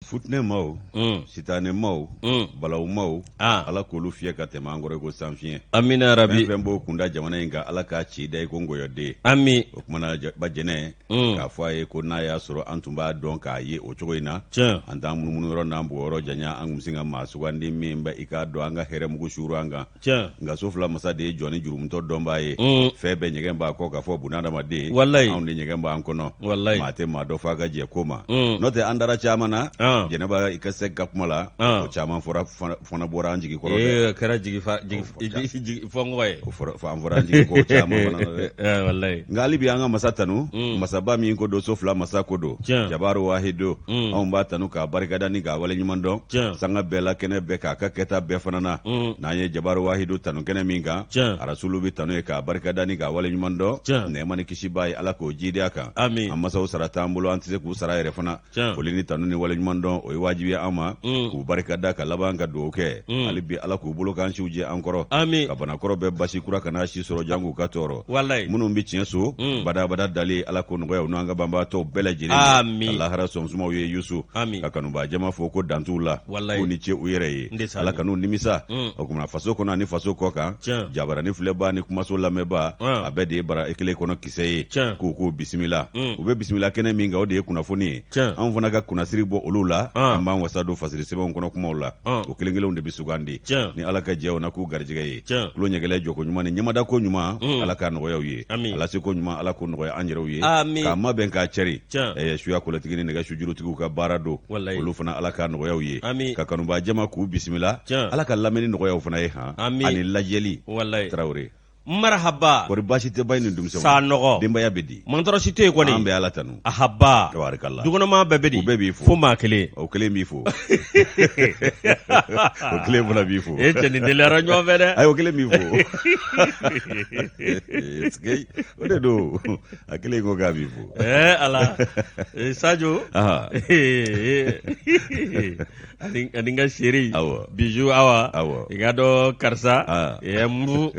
Futinɛmaw sitanɛmaw balawumaw ala k'olu fiyɛ ka tɛmɛ an kɔrɔ ko sanfiɲɛ amina yarabi fɛn fɛn b'o kunda jamana in kan ala k'a ci da i ko nkɔyɔden ami o kumana ba jɛnɛ k'a fɔ a ye ko n'a y'a sɔrɔ an tun b'a dɔn k'a ye o cogo in na an t'an munumunu yɔrɔ n'an bugɔ yɔrɔ janya an tun bɛ sin ka maa sugandi min bɛ i k'a dɔn an ka hɛrɛ mugu suuru an kan nka so fila masa de ye jɔn ni jurumutɔ dɔnbaa ye fɛn bɛɛ ɲɛgɛn b'a kɔ k'a fɔ bunadamaden walayi anw de ɲɛgɛn b'an kɔnɔ walayi maa tɛ maa dɔn f'a ka jɛ ko ma n'o tɛ an dara caman na jɛnɛba i ka se ka kuma la o caman fɔra fana bɔra an jigi kɔrɔ dɛ kɛra jigi fɔnkɔ ye o an fɔra an jigi kɔrɔ caman fana na dɛ walayi nka hali bi an ka masa tanu masaba min ko don so fila masa ko don jabaru wahido anw b'a tanu k'a barikada ni k'a waleɲuman dɔn sanga bɛɛ la kɛnɛ bɛɛ k'a ka kɛta bɛɛ fana na n'an ye jabaru wahidu tanu kɛnɛ min kan arasulu bɛ tanu ye k'a barikada ni k'a waleɲuman dɔn nɛɛma ni kisi b'a ye ala k'o jiidi a kan an masaw sara t'an bolo an tɛ se k'u sara yɛrɛ fana foli ni tanu ni waleɲuman dɔn o ye wajibi ye an ma k'u barikada ka laban ka dugawu kɛ hali bi ala k'u bolo k'an siw jɛ an kɔrɔ ka banakɔrɔ bɛɛ basi kura kana si sɔrɔ janko ka tɔɔrɔ minnu bɛ tiɲɛ so badabada dali ala k'o nɔgɔya u n'an ka banbaatɔw bɛɛ lajɛlen ye lahara sɔnsumaw ye yusu ka kanubaa jama fo ko dan t'u la k'u ni ce u yɛrɛ ye ala kan'u nimisa o kumana faso kɔnɔ ani faso kɔ kan jabarani filɛbaa ni kumaso lamɛnbaa a bɛɛ de ye bara kelen kɔnɔ kisɛ ye k'u k'u bisimila u bɛ bisimila kɛnɛ min kan o de ye kunnafoni ye anw fana ka kunnasiri bɔ olu la an b'an wasa don fasiri sɛbɛnw kɔnɔ kumaw la o kelen kelenw de bɛ sugandi ni ala ka jɛ o na k'u garijɛgɛ ye tulo ɲɛgɛlɛ jɔko ɲuman ni ɲɛmadako ɲuman ala k'a nɔgɔya u ye ala seko ɲuman ala k'o nɔgɔya an yɛrɛw ye k'a mabɛn k'a cɛri suya kolotigi ni nɛgɛ sujurutigiw ka baara don olu fana ala k'a nɔgɔya u ye ka kanubaa jama k'u bisimila ala ka lamɛnni nɔgɔya u fana ye han ani lajɛli tarawele marahaba kɔri baasi tɛ ba ni denmisɛnw sanɔgɔ denbaya bɛ di mantɔrɔ si tɛ yen kɔni an bɛ ala tanu ahaba tabarikala dukɔnɔmaa bɛɛ bɛ di u bɛɛ b'i fo fo maa kelen o kelen b'i fo o kelen fana b'i fo e cɛ nin teliyara ɲɔgɔn fɛ dɛ ayi o kelen b'i fo o de don a kelen ko k'a b'i fo ɛɛ ala Sajo ani n ka chérie awɔ Bijou Awa awɔ i ka dɔn karisa nbu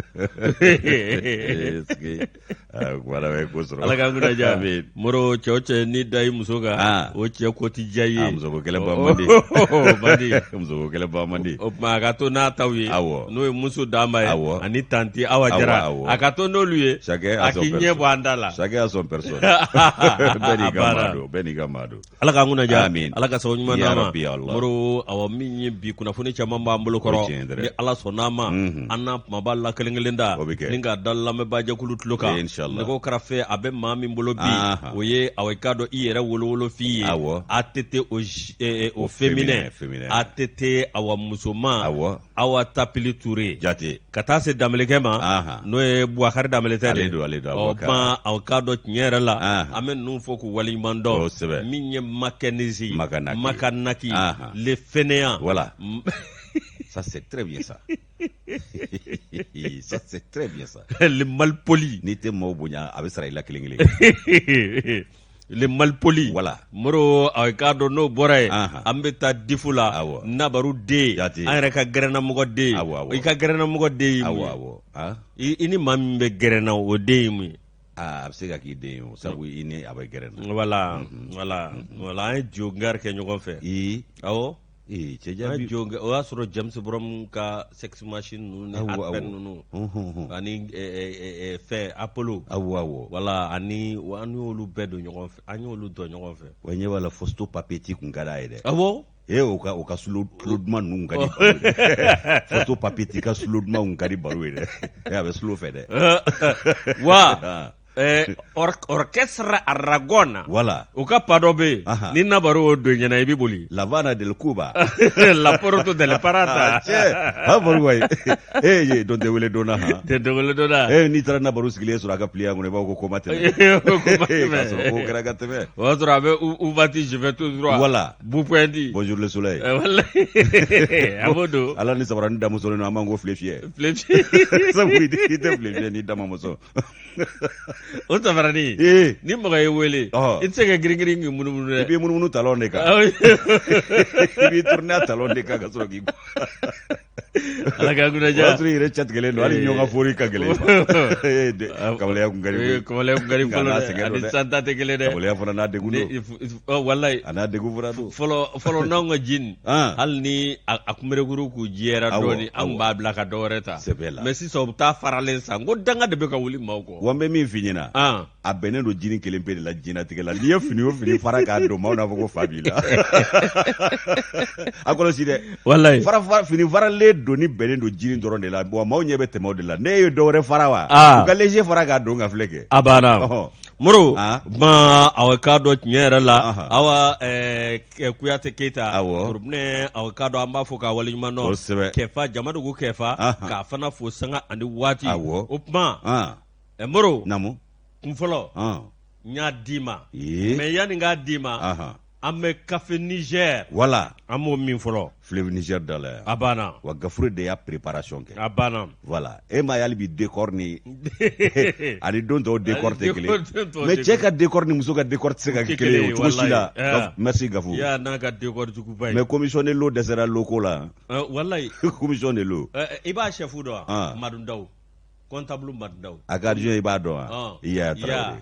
ala k'an kunna diya Moro cɛ o cɛ n'i da i muso kan o cɛ ko ti diya i ye musoko kɛlɛ ban man di musoko kɛlɛ ban man di o tuma a ka to n'a taw ye awɔ n'o ye muso danba ye awɔ ani tanti Awa Jara a ka to n'olu ye a k'i ɲɛ bɔ an da la chacun a son personne bɛɛ n'i ka maa don bɛɛ n'i ka maa don Ala k'an kunna diya Amin. Ala ka sababu ɲuman Ya d'an ma Rabbi, ya Allah. Moro awa min ye bi kunnafoni caman b'an bolo kɔrɔ O ye tiɲɛ ye dɛrɛ. ni Ala sɔnn'a ma an n'a kumaba la kelen kelen da O bɛ kɛ. ni k'a da lamɛnbaajɛkulu tulo kan Eh, inshallah. nɛgɛw karafe a bɛ maa min bolo bi Aha. o ye awa i k'a dɔn i yɛrɛ wolowolofin ye Awɔ. ATT au Au féminin féminin, féminin. ATT awa musoman Awɔ. Awa Tapili Ture jate ka taa se Danbɛlɛkɛ ma Aha. n'o ye Bubakari Danbɛlɛ tɛ de Ale don, ale don, ɔ Abubakar. kuma aw k'a dɔn tiɲɛ yɛrɛ la Aha. an bɛ ninnu fo k'u waleɲuman dɔn Kosɛbɛ. min ye Makenisi Makanaki. Makanaki Aha. le fainéant Voilà. Ça, c'est très bien ça. Ça, c'est très bien ça. le malpoli N'i tɛ maaw bonya, a bɛ sara i la kelen kelen. le malpoli Voilà. Moro a k'a dɔn n'o bɔra yen Aha. an bɛ taa difu la Awɔ. Nabaru den Jate. an yɛrɛ ka gɛrɛnnamɔgɔ den Awɔ, awɔ. i ka gɛrɛnnamɔgɔ den ye mun Awɔ, ye awɔ. Ah, i ni maa min bɛ gɛrɛnna o den ye mun ye ah, a bɛ se ka k'i den ye o, sabu i ni a bɛ gɛrɛn na. voilà voilà voilà an ye jongari kɛ ɲɔgɔn fɛ I, awɔ ee, cɛ an jaabi. ye jongari o y'a sɔrɔ James Brown ka sex machine ninnu ni Awɔ, Harper awɔ. ninnu Unhun, unhun. ani fɛn Apollo Awɔ, awɔ. voilà ani an y'olu bɛɛ don ɲɔgɔn fɛ an y'olu dɔn ɲɔgɔn fɛ Wa ɲɛ b'a la Fausto Papetti kun ka d'a ye dɛ. awɔ E o ka o ka slow slow duman ninnu kun ka di baro ye dɛ. Fausto Papetti ka slow duman kun ka di baro ye dɛ. E a bɛ slow fɛ dɛ. wa Ah. Orchestre Aragona Voilà. u ka pa dɔ bɛ yen Aha. ni Nabaru y'o don ɲɛna i bɛ boli L'Havana del Cuba. La Porto del Parata Cɛ, ha baro wa ye. E ye don tɛ wele donna han. tɛ dɔgɔlen dɔ la E n'i taara Nabaru sigilen sɔrɔ a ka pliant kɔnɔ i b'a fɔ ko ko ma tɛmɛ. Ko ma tɛmɛ. K'a sɔrɔ ko kɛra ka tɛmɛ. o y'a sɔrɔ a bɛ Ouvati je vais tout droit Voilà. Bupoindi Bonjour le soleil. wallahi a b'o don Ala ni sabara ni da musolen don an b'an ko file fiyɛ. file fiyɛ Sabu i tɛ file fiyɛ n'i da ma mɔsɔn. o sabarani Ee. ni mɔgɔ y'i wele Ɔhɔ. i tɛ se ka girin girin k'i munumunu I dɛ b'i munumunu talon de kan. Awɔ. I b'i tourner a talon de kan ka sɔrɔ k'i. Ala ka kunna o y'a sɔrɔ i yɛrɛ cɛtigɛlen don, hali ɲɔgɔn ka fori ka gɛlɛn i ma. Kamalenya kun ka di koyi. Kamalenya kun ka di Nka fɔlɔ n'a dɛ, sɛgɛn ani don dɛ. sisan ta tɛ kelen dɛ. Kamalenya fana n'a degun don. Walayi. A n'a degun fana don. Fɔlɔ fɔlɔ, n'anw ka ji nin, hali ni a kunberekuru k'u jɛra dɔɔni, an b'a bila ka dɔ wɛrɛ ta. Sɛbɛ la. Mais sisan u bɛ taa faralen san ko danga de bɛ ka wuli maaw kɔ. Wa n bɛ min f'i ɲɛna, a bɛnnen don jinin kelen pe de la diɲɛnatigɛ la. N'i ye fini o fini fara k'a don, maaw n'a fɔ ko fa b'i la. A kɔlɔsi dɛ. Walayi. Fara fara, fini faralen donni bɛnnen don jinin dɔrɔn de la. Wa maaw ɲɛ bɛ tɛmɛ o de la. Ne ye dɔ wɛrɛ fara wa, u ka léger fara k'a don ka filɛ kɛ. A banna. Moro Ah. ma, aw k'a dɔn tiɲɛ yɛrɛ la, awa Kuyate Keyita, Gorobinɛ, aw k'a dɔn an b'a fo k'a waleɲuman dɔn. Kɛfa Jamadugu Kɛfa, k'a fana fo sanga ani waati. O tuma, Moro, Naamu. Kun fɔlɔ n y'a d'i ma, mais yanni n k'a d'i ma, an bɛ café Niger. Voilà. An b'o min fɔlɔ. Fleuve Niger da la yan. A banna. Wa Gafure de y'a préparation kɛ. A banna. Voilà, e m'a ye hali bi décor ni ani don tɔw décor tɛ kelen, mais cɛ ka décor ni muso ka décor tɛ se ka kɛ kelen ye o cogo si la. Merci Gafu. Ya n'a ka décor juguba ye. Mais commission de l'eau dɛsɛra l'eau ko la. Walayi. Commission de l'eau. I b'a chef dɔn wa? Madu Ndaw, comptable Madu Ndaw. A ka adjoint, i b'a dɔn wa? Iya Traoré.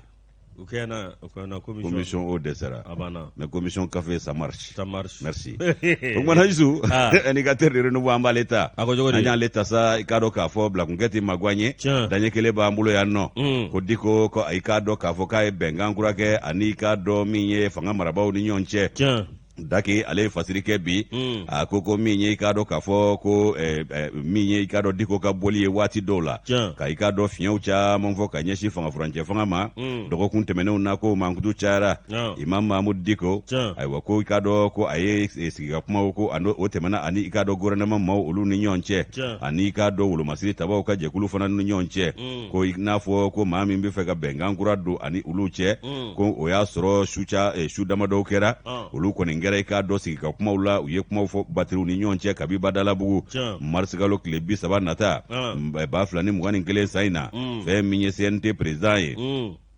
U kɛna u kɛna commission. Commission eau dɛsɛra. A banna. Mais commission café, ça marche. Ça marche. Merci. O kumana Yusu, indicateur de renouveau, an b'ale ta. A ko cogo di? An y'ale ta sa, i k'a dɔn k'a fɔ bilakunkɛ tɛ maguwan ye. Daɲɛ kelen b'an bolo yan nɔ. Ko Diko ko i k'a dɔn k'a fɔ k'a ye bɛnkan kura kɛ ani i k'a dɔn min ye fanga marabaaw ni ɲɔgɔn cɛ. Daki ale ye fasiri kɛ bi. A ko ko min ye i k'a dɔn k'a fɔ ko min ye i k'a dɔn Diko ka bɔli ye waati dɔw la, ka i k'a dɔn fiɲɛw caman fɔ ka ɲɛsin fanga furancɛ fanga ma dɔgɔkun tɛmɛnenw na, ko mankutu cayara. Imam Mahamudu Diko, ayiwa, ko i k'a dɔn ko a ye sigi ka kumaw ko o tɛmɛna ani i k'a dɔn gouvernement maaw olu ni ɲɔgɔn cɛ, ani i k'a dɔn wolomasiri tabaw ka jɛkulu fana ni ɲɔgɔn cɛ, ko i n'a fɔ ko maa min bɛ fɛ ka bɛnkan kura don ani olu cɛ, ko o y'a sɔrɔ su damadɔw kɛra, olu kɔni kɛra i k'a dɔn sigi ka kumaw la. U ye kumaw fɔ batiriw ni ɲɔgɔn cɛ kabi Badalabugu marisikalo tile 30 nata 2021 san in na. Fɛn min ye CNT président ye,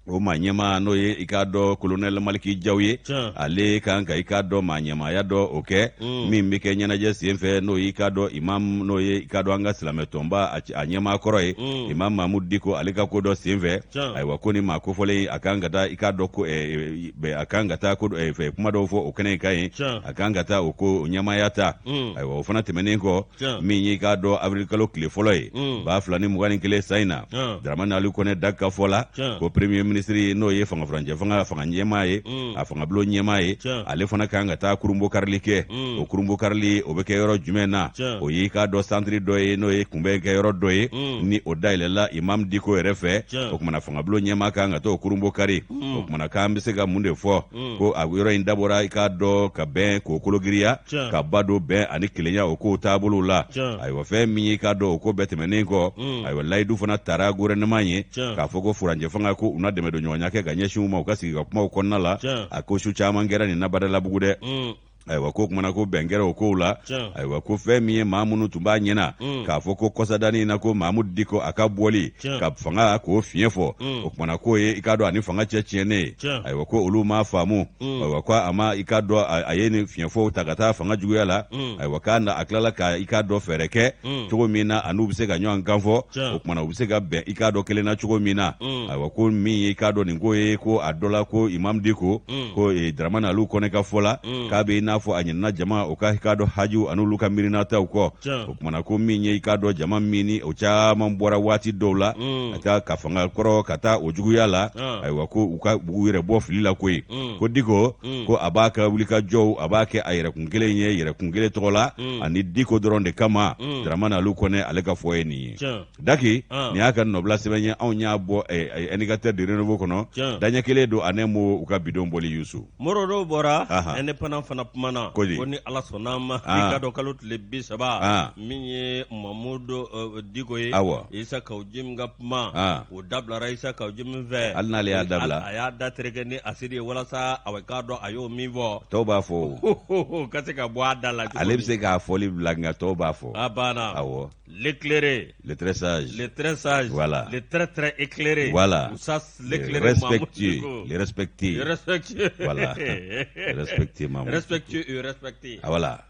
o maa ɲɛmaa, n'o ye i k'a dɔn colonel Maliki Jaw ye, ale kan ka i k'a dɔn maa ɲɛmaaya dɔ o kɛ min bɛ kɛ ɲɛnajɛ sen fɛ, n'o ye i k'a dɔn imam, n'o ye i k'a dɔn an ka silamɛtɔnba a ɲɛmaa kɔrɔ ye, imam Mahamudu Diko, ale ka ko dɔ sen fɛ. Ayiwa, ko ni maa kofɔlen, a kan ka taa i k'a dɔn ko a kan ka taa ko fɛ kuma dɔw fɔ o kɛnɛ kan yen, a kan ka taa o ko o ɲɛmaaya ta. Ayiwa, o fana tɛmɛnen kɔ, min ye i k'a dɔn avril kalo tile fɔlɔ ye 2021 san in na, Dramani Aliyu Kɔnɛ da ka fɔ la, ko premier ministre, n'o ye fanga furancɛ fanga fanga ɲɛmaa ye, a fangabulon ɲɛmaa ye, ale fana kan ka taa kurunbo karili kɛ. O kurunbo karili o bɛ kɛ yɔrɔ jumɛn na? O ye i k'a dɔn centre dɔ ye, n'o ye kunbɛn kɛ yɔrɔ dɔ ye, ni o dayɛlɛla imam Diko yɛrɛ fɛ. O kumana fangabulon ɲɛmaa kan ka taa o kurunbo kari. O kumana k'an bɛ se ka mun de fɔ? Ko a yɔrɔ in dabɔra i k'a dɔn ka bɛn k'o kologiriya, ka ba don bɛn ani kelenya o kow taabolo la. Ayiwa, fɛn min ye i k'a dɔn o ko bɛɛ tɛmɛnen kɔ, ayiwa, layidu fana tara gouvernement ye k'a fɔ ko furancɛ fanga ko u na dɛmɛ don ɲɔgɔnya kɛ ka ɲɛsin u ma u ka sigi ka kumaw kɔnɔna la. A ko su caman kɛra nin na Badalabugu dɛ. Ayiwa, ko kumana ko bɛn kɛra o kow la. Ayiwa, ko fɛn min ye maa minnu tun b'a ɲɛna k'a fɔ ko kɔsadani na ko Mahamudu Diko a ka bɔli ka fanga k'o fiɲɛ fɔ, o kumana k'o ye i k'a dɔn ani fanga cɛ tiɲɛnen ye. Ayiwa, ko olu m'a faamu. Ayiwa, ko a ma i k'a dɔn a ye nin fiɲɛfɔw ta ka taa fanga juguya la. Ayiwa, k'a na a tilala ka i k'a dɔn fɛɛrɛ kɛ cogo min na a n'u bɛ se ka ɲɔgɔn kan fɔ, o kumana u bɛ se ka bɛn i k'a dɔn kelen na cogo min na. Ayiwa, ko min ye i k'a dɔn nin ko ye, ko a dɔ la ko imam Diko, ko Dramani Aliyu Kɔnɛ ka fɔ la, k'a bɛ i n'a fɔ a ɲinɛna jama o ka i k'a dɔn hajiw an'olu ka miirinataw kɔ. O kumana ko min ye i k'a dɔn jama min ni o caman bɔra waati dɔw la ka taa ka fanga kɔrɔ ka taa o juguya la, ayiwa, ko u ka u yɛrɛ bɔ fili la koyi. Ko Diko ko a b'a ka wulikajɔw a b'a kɛ a yɛrɛkun kelen ye, yɛrɛkun kelen tɔgɔ la ani Diko dɔrɔn de kama. Dramani Aliyu Kɔnɛ ale ka fɔ ye nin ye. Daki, nin y'a ka nɔbila sɛbɛn ye, anw y'a bɔ indicateur de renouveau kɔnɔ. Daɲɛ kelen don a mo u ka bidon bɔli, Yusu. Moro, dɔw bɔra indépendant fana kumana ko ni Ala sɔnna a ma, i ka dɔn kalo tile 30, min ye Mamudu Diko ye, Isa Kawu Jim ka kuma o dabilara Isa Kawu Jim fɛ. Hali n'ale y'a dabila. A y'a da tereke ni asidi ye walasa a k'a dɔn a y'o min fɔ. Tɔw b'a fɔ. Ka se ka bɔ a da la. Ale bɛ se k'a fɔli bila, nka tɔw b'a fɔ. A banna. Awɔ. L'éclairé. Le très sage. Le très sage. Voilà. Le très très éclairé. Voilà. Ça, l'éclairé. Respectueux. Le respecté. Le respectueux. Voilà. Le respecté, maman. Respectueux et respecté. Ah, voilà.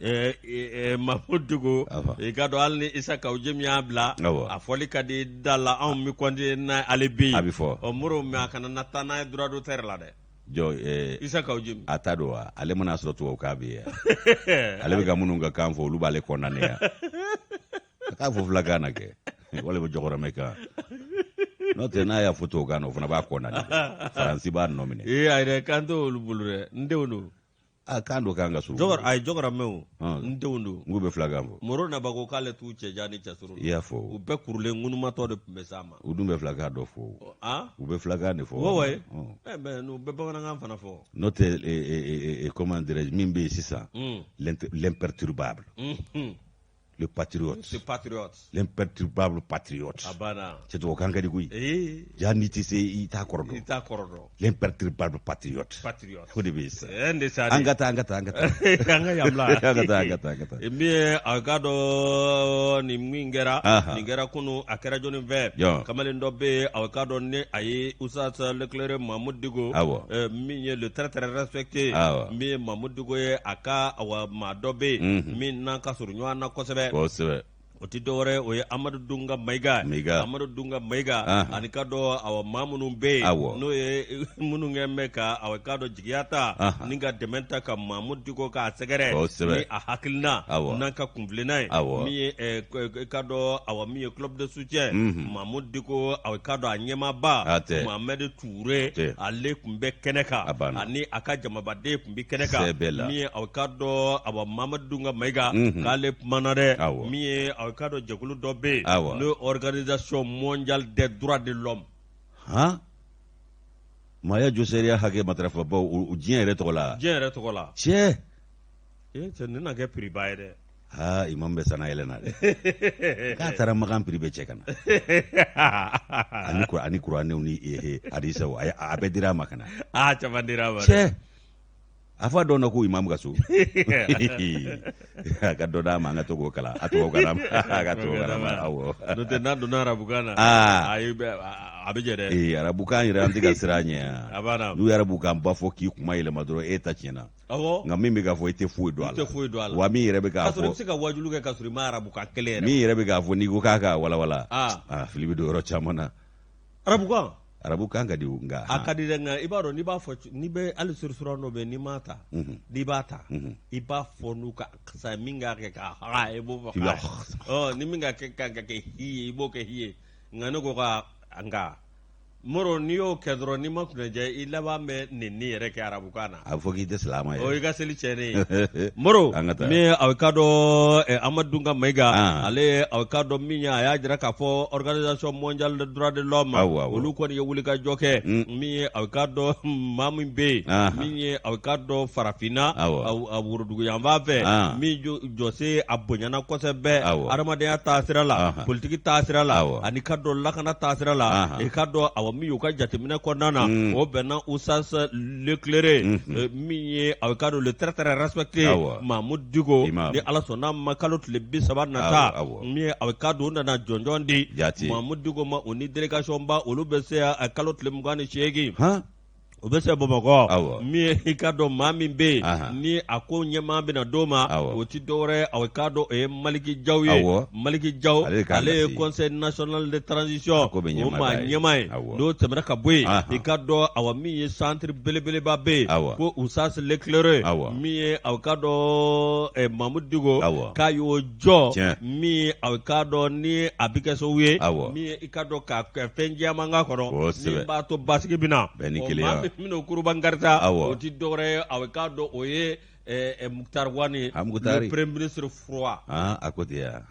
Mamudu Diko i k'a dɔn hali ni Isa Kawu Jimi y'a bila a fɔli ka di da la anw bɛ kɔnte n'a ale bi a bɛ fɔ ɔ Moro mais a kana na taa n'a ye droit d'auteur la dɛ jɔ Isa Kawu Jimi a ta don wa ale mana sɔrɔ tubabukan bɛ yen ale bɛ ka minnu ka kan fɔ olu b'ale kɔnɔna yan a k'a fɔ fulakan na kɛ walima jɔgɔrɔmɛ kan n'o tɛ n'a y'a fɔ tubabukan na o fana b'a kɔnɔna faransi b'a nɔ minɛ ee a yɛrɛ kan t'olu bolo dɛ n denw don a kan dɔ kan ka surun a ye jɔgɔrɔmɛ o n denw don n k'u bɛ fulakan fɔ moro naba ko k'ale t'u cɛ jan ni cɛ surun i y'a fɔ u bɛɛ kurulen ŋunumatɔ de tun bɛ s'a ma u dun bɛ fulakan dɔ fɔ u bɛ fulakan de fɔ wa mɛ u bɛ bamanankan fana fɔ n'o tɛ comment dirais-je min bɛ yen sisan l'imperturbable le patriote. Le patriote. L'imperturbable patriote. A banna. Cɛ tubabukan ka di koyi. Ee. Ja n'i tɛ se i t'a kɔrɔ dɔn. I t'a kɔrɔ dɔn. L'imperturbable patriote. Patriote. O de bɛ yen sisan. Ɛɛ de sa de. An ka taa an ka taa an ka taa. An ka yan bila. An ka taa an ka taa an ka taa. Min ye a k'a dɔn nin min kɛra. Nin kɛra kunun a kɛra jɔnni fɛ. Jɔn. Kamalen dɔ bɛ yen a k'a dɔn ni a ye Oustaz l'éclairé Mamudu Diko. Awɔ. Min ye le très très respecté. Awɔ. Min ye Mamudu Diko ye a ka awa maa dɔ bɛ yen. Min n'a ka surun ɲɔgɔn na kosɛbɛ. Kosɛbɛ. O tɛ dɔwɛrɛ o ye Amadu Dunga Mayiga. Mayiga. Amadu Dunga Mayiga. Ani k'a dɔn awa maa minnu bɛ yen. Awɔ. N'o ye minnu kɛ bɛ ka awa k'a dɔn jigiya ta. Ni ka dɛmɛ ta ka Mamudu Diko k'a sɛgɛrɛ. Kosɛbɛ. Ni a hakilina. Awɔ. N'a ka kuntilenna ye. Awɔ. Min ye k'a dɔn awa min ye club de soutien. Mamudu Diko awa k'a dɔn a ɲɛmaaba. A tɛ. Mohamed Ture. Ale tun bɛ kɛnɛ kan. A banna. Ani a ka jamabaden tun bɛ kɛnɛ kan. Sɛbɛ la. Min ye aw k'a dɔn awa Mamadu Dunga Mayiga. K'ale kumana dɛ. Awɔ. Min ye aw k'a dɔn jɛkulu dɔ bɛ yen. Awɔ. N'o ye organisation mondiale des droits de l'homme. Han? Maaya josariya hakɛ matarafabaw o diɲɛ yɛrɛ tɔgɔ la. Diɲɛ yɛrɛ tɔgɔ la. Cɛ. Ee cɛ nin na kɛ prix ba ye dɛ. Aa imam bɛ sanna yɛlɛ na dɛ. K'a taara Makan prix bɛɛ cɛ ka na. Ani ani kuranɛw ni hadisaw a bɛɛ dira a ma ka na. Aa caman dira a ma. Cɛ. A fɔ a dɔw na ko imam ka so. A ka dɔ d'a ma an ka to k'o kalan a tubabukan na a ka tubabukan na awɔ. N'o tɛ n'a donna arabukan na. Aa ayi a bɛ jɛ dɛ. Ee arabukan yɛrɛ an tɛ ka siran a ɲɛ yan. A banna. N'u ye arabukan ba fɔ k'i kuma yɛlɛma dɔrɔn e ta tiɲɛna. Awɔ. Nka min bɛ k'a fɔ i tɛ foyi dɔn a la. I tɛ foyi dɔn a la. Wa min yɛrɛ bɛ k'a fɔ. K'a sɔrɔ i bɛ se ka wajulu kɛ k'a sɔrɔ i ma arabukan kelen yɛrɛ. Min yɛrɛ bɛ k'a fɔ n'i ko k'a k'a walawala. Aa. Aa fili bɛ don yɔrɔ caman na. Arabukan. Arabukan ka di o nka. A ka di dɛ nka i b'a dɔn n'i b'a fɔ n'i bɛ hali suran dɔ bɛ yen n'i m'a ta. N'i b'a ta. I b'a fɔ n'u ka sa min k'a kɛ ka ha i b'o fɔ ha. Ɔ ni min ka kɛ ka kɛ hi ye i b'o kɛ hi ye nka ne ko ka nka. Moro n'i y'o kɛ dɔrɔn n'i ma kunnadiya i laban bɛ nɛni yɛrɛ kɛ arabukan na. A bɛ fɔ k'i tɛ silamɛ ye. O y'i ka seli tiɲɛnen ye. Moro An ka taa. min ye aw k'a dɔn Amadu Dunga Mayiga Ah. ale ye aw k'a dɔn min ye a y'a jira k'a fɔ organisation mondiale des droits de l'homme Awɔ, awɔ. olu kɔni ye wulikajɔ kɛ min ye aw k'a dɔn maa min bɛ yen Ah. min ye aw k'a dɔn farafinna Awɔ. a woroduguyanfan fɛ Ah. min jɔsen a bonyana kosɛbɛ Awɔ. adamadenya taasira la Ahan. politiki taasira la Awɔ. ani k'a dɔn lakana taasira la Ahan. i k'a dɔn awa min y'u ka jateminɛ kɔnɔna na o bɛnna Oustaz l'éclairé min ye aw k'a dɔn le très très respecté Awɔ. Mamudu Diko Imam. ni Ala sɔnna a ma kalo tile 30 nata Awɔ, awɔ. min ye aw k'a dɔn u nana jɔnjɔn di Jaati. Mamudu Diko ma o ni délégation ba olu bɛ se a kalo tile 28 Han? o bɛ se bamakɔ Awɔ. min ye i k'a dɔn maa min bɛ yen Ahan. ni a ko ɲɛmaa bɛna d'o ma Awɔ. o ti dɔwɛrɛ aw k'a dɔn o ye Maliki Jaw ye Awɔ. Maliki Jaw Ale de k'an ale ye lase. conseil national de transition A ko bɛ o ɲɛmaa maa da ye. ɲɛmaa ye Awɔ. n'o tɛmɛna ka bɔ yen Ahan. i k'a dɔn awa min ye centre belebeleba bɛ yen Awɔ. ko Oustaz l'éclairé Awɔ. min ye aw k'a dɔn Mamudu Diko Awɔ. k'a y'o jɔ Tiɲɛ. min ye aw k'a dɔn ni a bɛ kɛ sababu ye Awɔ. min ye i k'a dɔn ka fɛn jɛman k'a kɔnɔ Kosɛbɛ. min b'a to basigi bɛ na Bɛn ni Ɔ, kelenya. maa min bɛna o kuruba nkarita Awɔ. o ti dɔwɛrɛ ye aw k'a dɔn o ye Moctar Ouane ye Ah, Moctari. le premier ministre froid Ah, à côté. ah.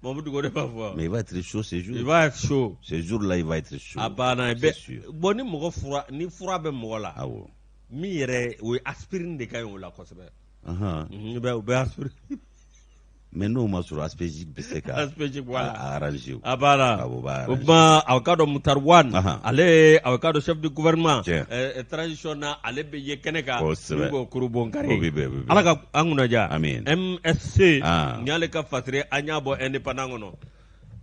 Mamudu Diko de b'a fɔ Mais il va être chaud ce jour. il va être chaud Ce jour-là, il va être chaud. a banna i C'est bɛ sûr. bon ni mɔgɔ fura ni fura bɛ mɔgɔ la Awɔ. min yɛrɛ o ye aspirine de ka ɲi o la kosɛbɛ Ahan. I bɛ u bɛ aspirine Mais n'o ma sɔrɔ Aspégique bɛ se ka Aspégique, voilà. a arranger o. a banna Awɔ, o b'a o arranger. tuma aw k'a dɔn Moctar Ouane Ahan. ale ye aw k'a dɔn chef du gouvernement Tiɲɛ. transition na ale bɛ ye kɛnɛ kan Kosɛbɛ. min b'o kurubon kari O bɛ bɛn, o bɛ bɛn. ala ka an kunna diya Amin. MSC Ah. nin y'ale ka fasiri an y'a bɔ indépendant kɔnɔ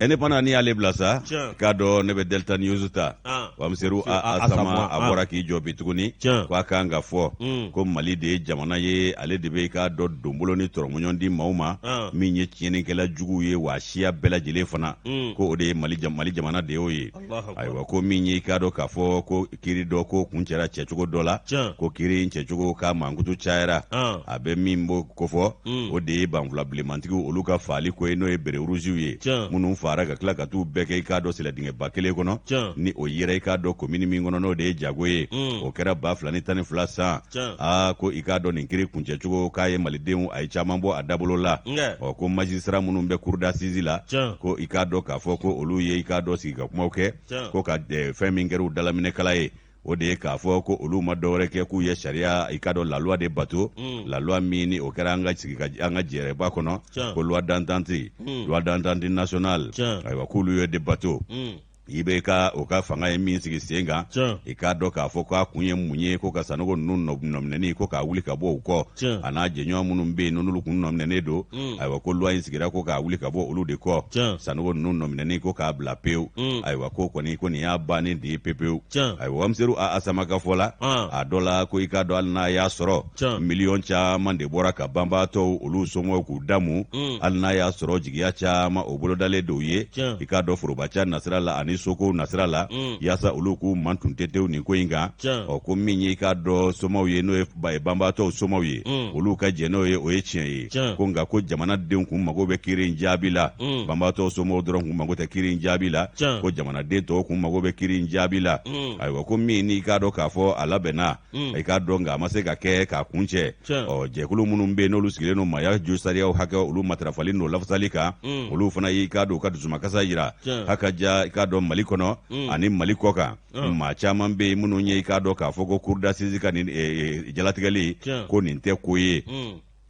Indépendant n'i y'ale bila sa k'a dɔn ne bɛ Delta News ta Wamiseru A Sama a bɔra k'i jɔ bi tuguni ko a kan ka fɔ mm. ko Mali de ye jamana ye ale de bɛ i k'a dɔn donbolo ni tɔrɔmɔɲɔgɔn di maaw ma min ye tiɲɛnikɛla juguw ye wa siya bɛɛ lajɛlen fana mm. ko o de ye Mali jamana de y'o ye. Ayiwa ko min ye i k'a dɔn k'a fɔ ko kiri dɔ ko kuncɛra cɛcogo dɔ la ko kiri in cɛcogo ka mankutu cayara a bɛ min b'o kofɔ mm. o de ye banfula bilenmantigiw olu ka faali ko ye n'o ye bere ruziw ye minnu faara ka tila ka t'u bɛɛ kɛ i k'a dɔn sɛlɛdingɛba kelen kɔnɔ ni o yera i k'a dɔn komini min kɔnɔ n'o de ye jago ye mm. o kɛra 2012 san aa ko i k'a dɔn nin kiri kuncɛcogo k'a ye malidenw a ye caman bɔ a dabolo la ɔ ko magistrat minnu bɛ cour d'assises la ko i k'a dɔn k'a fɔ ko olu ye i k'a dɔn sigi ka kumaw kɛ ko ka fɛn min kɛra u dalaminɛkala ye o de ye k'a fɔ ko olu ma dɔwɛrɛ kɛ k'u ye sariya i k'a dɔn la loi de bato mm. la loi min ni o kɛra an ka sigi ka an ka jɛrɛba kɔnɔ ko loi d'entente mm. loi d'entente nationale ayiwa k'olu ye de bato mm. IBK o ka fanga ye min sigi sen kan i k'a dɔn k'a fɔ k'a kun ye mun ye ko ka Sanogo ninnu nɔminɛni ko k'a wuli ka bɔ u kɔ a n'a jɛɲɔgɔn minnu bɛ yen n'olu kun nɔminɛnen don mm. ayiwa ko loi in sigira ko k'a wuli ka bɔ olu de kɔ Sanogo ninnu nɔminɛni ko k'a bila pewu mm. ayiwa ko kɔni ko nin y'a bannen de ye pepewu ayiwa Wamiseru A Sama ka fɔ la a dɔ la ko i k'a dɔn hali n'a y'a sɔrɔ miliyɔn caman de bɔra ka banbaatɔw olu somɔgɔw k'u damu mm. hali n'a y'a sɔrɔ jigiya caman o bolodalen dɔw ye i k'a dɔn forobaca nasira la ani sokow nasira la mm. yaasa olu k'u mantun tetew nin ko in kan ɔ ko min ye i k'a dɔn somaw ye n'o ye banbaatɔw somaw ye mm. olu ka jɛn n'o ye o ye tiɲɛ ye ko nka ko jamanadenw kun mago bɛ kiri in jaabi la banbaatɔw somaw dɔrɔn kun mago tɛ kiri in jaabi la ko jamanaden tɔw kun mago bɛ kiri in jaabi la ayiwa ko min n'i k'a dɔn k'a fɔ a labɛnna mm. i k'a dɔn nka a ma se ka kɛ k'a kuncɛ ɔ jɛkulu minnu bɛ yen n'olu sigilen don maaya jo sariyaw hakɛ olu matarafali n'o lafasali kan mm. olu fana y'i k'a dɔn u ka dusumakasa yira haka ja i k'a dɔn mali kɔnɔ mm. ani mali kɔ kan maa caman bɛ yen minnu ye i k'a dɔn k'a fɔ ko cour d'assises ka nin eh, eh, jalatigɛli ko nin tɛ ko ye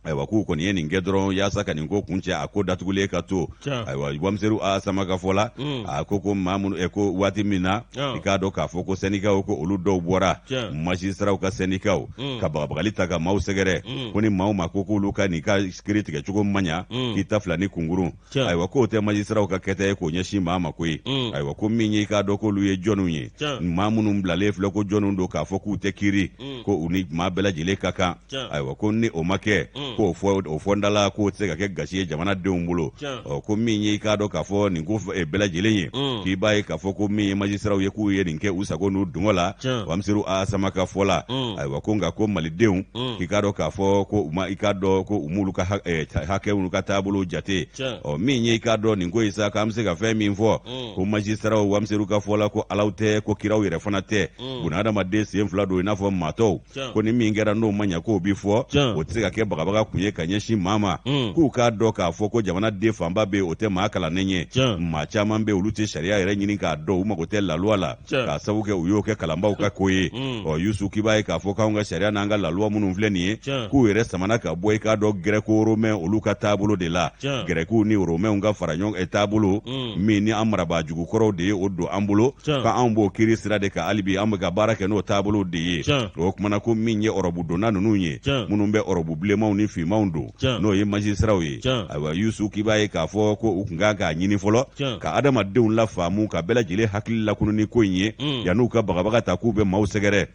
ayiwa k'u kɔni ye nin kɛ dɔrɔn yaasa ka nin ko kuncɛ a ko datugulen ka to ayiwa Wamiseru A Sama ka fɔ la mm. a ko ko maa minnu ko waati min na i k'a dɔn k'a fɔ ko sɛndikaw ko olu dɔw bɔra masisiraw ka sɛndikaw mm. ka bagabagali ta ka maaw sɛgɛrɛ mm. ko ni maaw ma ko k'olu ka nin ka kiri tigɛcogo ma ɲa k'i ta fila ni kunkurun ayiwa k'o tɛ majisiraw ka kɛta ye k'o ɲɛsin maa ma koyi mm. ayiwa ko min ye i k'a dɔn k'olu ye jɔnw ye maa minnu bilalen filɛ ko jɔnw don k'a fɔ k'u tɛ kiri mm. ko u ni maa bɛɛ lajɛlen ka kan ayiwa ko ni o ma kɛ mm. k'o fɔ o fɔ ndala k'o tɛ se ka kɛ gasi ye jamanadenw bolo ɔ ko min ye i k'a dɔn k'a fɔ nin ko eh, bɛɛ lajɛlen ye k'i b'a ye k'a fɔ ko min ye majisiraw ye k'u ye nin kɛ u sago n'u dungɔ la Wamiseru A Sama ka fɔ la ayiwa ko nka ko malidenw k'i k'a dɔn k'a fɔ ko u ma i k'a dɔn ko u m'olu ka eh, hakɛw n'u ka taabolow jate ɔ min ye i k'a dɔn nin ko ye sa k'an bɛ se ka fɛn min fɔ mm. ko majisitaraw Wamiseru ka fɔ la ko alaw tɛ ko kiraw yɛrɛ fana tɛ mm. bunahadamaden sen fila don i n'a fɔ maa tɔw ko ni min kɛra n'o ma ɲɛ k'o bi fɔ o tɛ se ka kɛ bagabaga kun ye ka ɲɛsin maa ma mm. k'u k'a dɔn k'a fɔ ko jamanaden fanba bɛ yen o tɛ maa kalannen ye maa caman bɛ olu tɛ sariya yɛrɛ ɲini k'a dɔn u mago tɛ laluwa la k'a sabu kɛ u y'o kɛ kalanbaw ka ko ye mm. ɔ Yusu k'i b'a ye k'a fɔ k'anw ka sariya n'an ka laluwa minnu filɛ nin ye k'u yɛrɛ samana ka bɔ i k'a dɔn gɛrɛko romɛn olu ka taabolo de la gɛrɛkiw ni romɛnw ka fara ɲɔgɔn eh, taabolo mm. min ni an marabaa jugu kɔrɔw de ye o don an bolo k'anw b'o kiri sira de kan hali bi an bɛ ka baara kɛ n'o taabolo de ye o kumana ko min ye ɔrɔbu donna ninnu ye minnu bɛ ɔrɔbu bilenmanw ni finmanw don n'o ye majisiraw ye ayiwa Yusu k'i b'a ye k'a fɔ ko u tun kan k'a ɲini fɔlɔ ka adamadenw lafaamu ka bɛɛ lajɛlen hakili lakunu ni ko in ye mm. yann'u ka bagabaga ta k'u bɛ maaw sɛgɛrɛ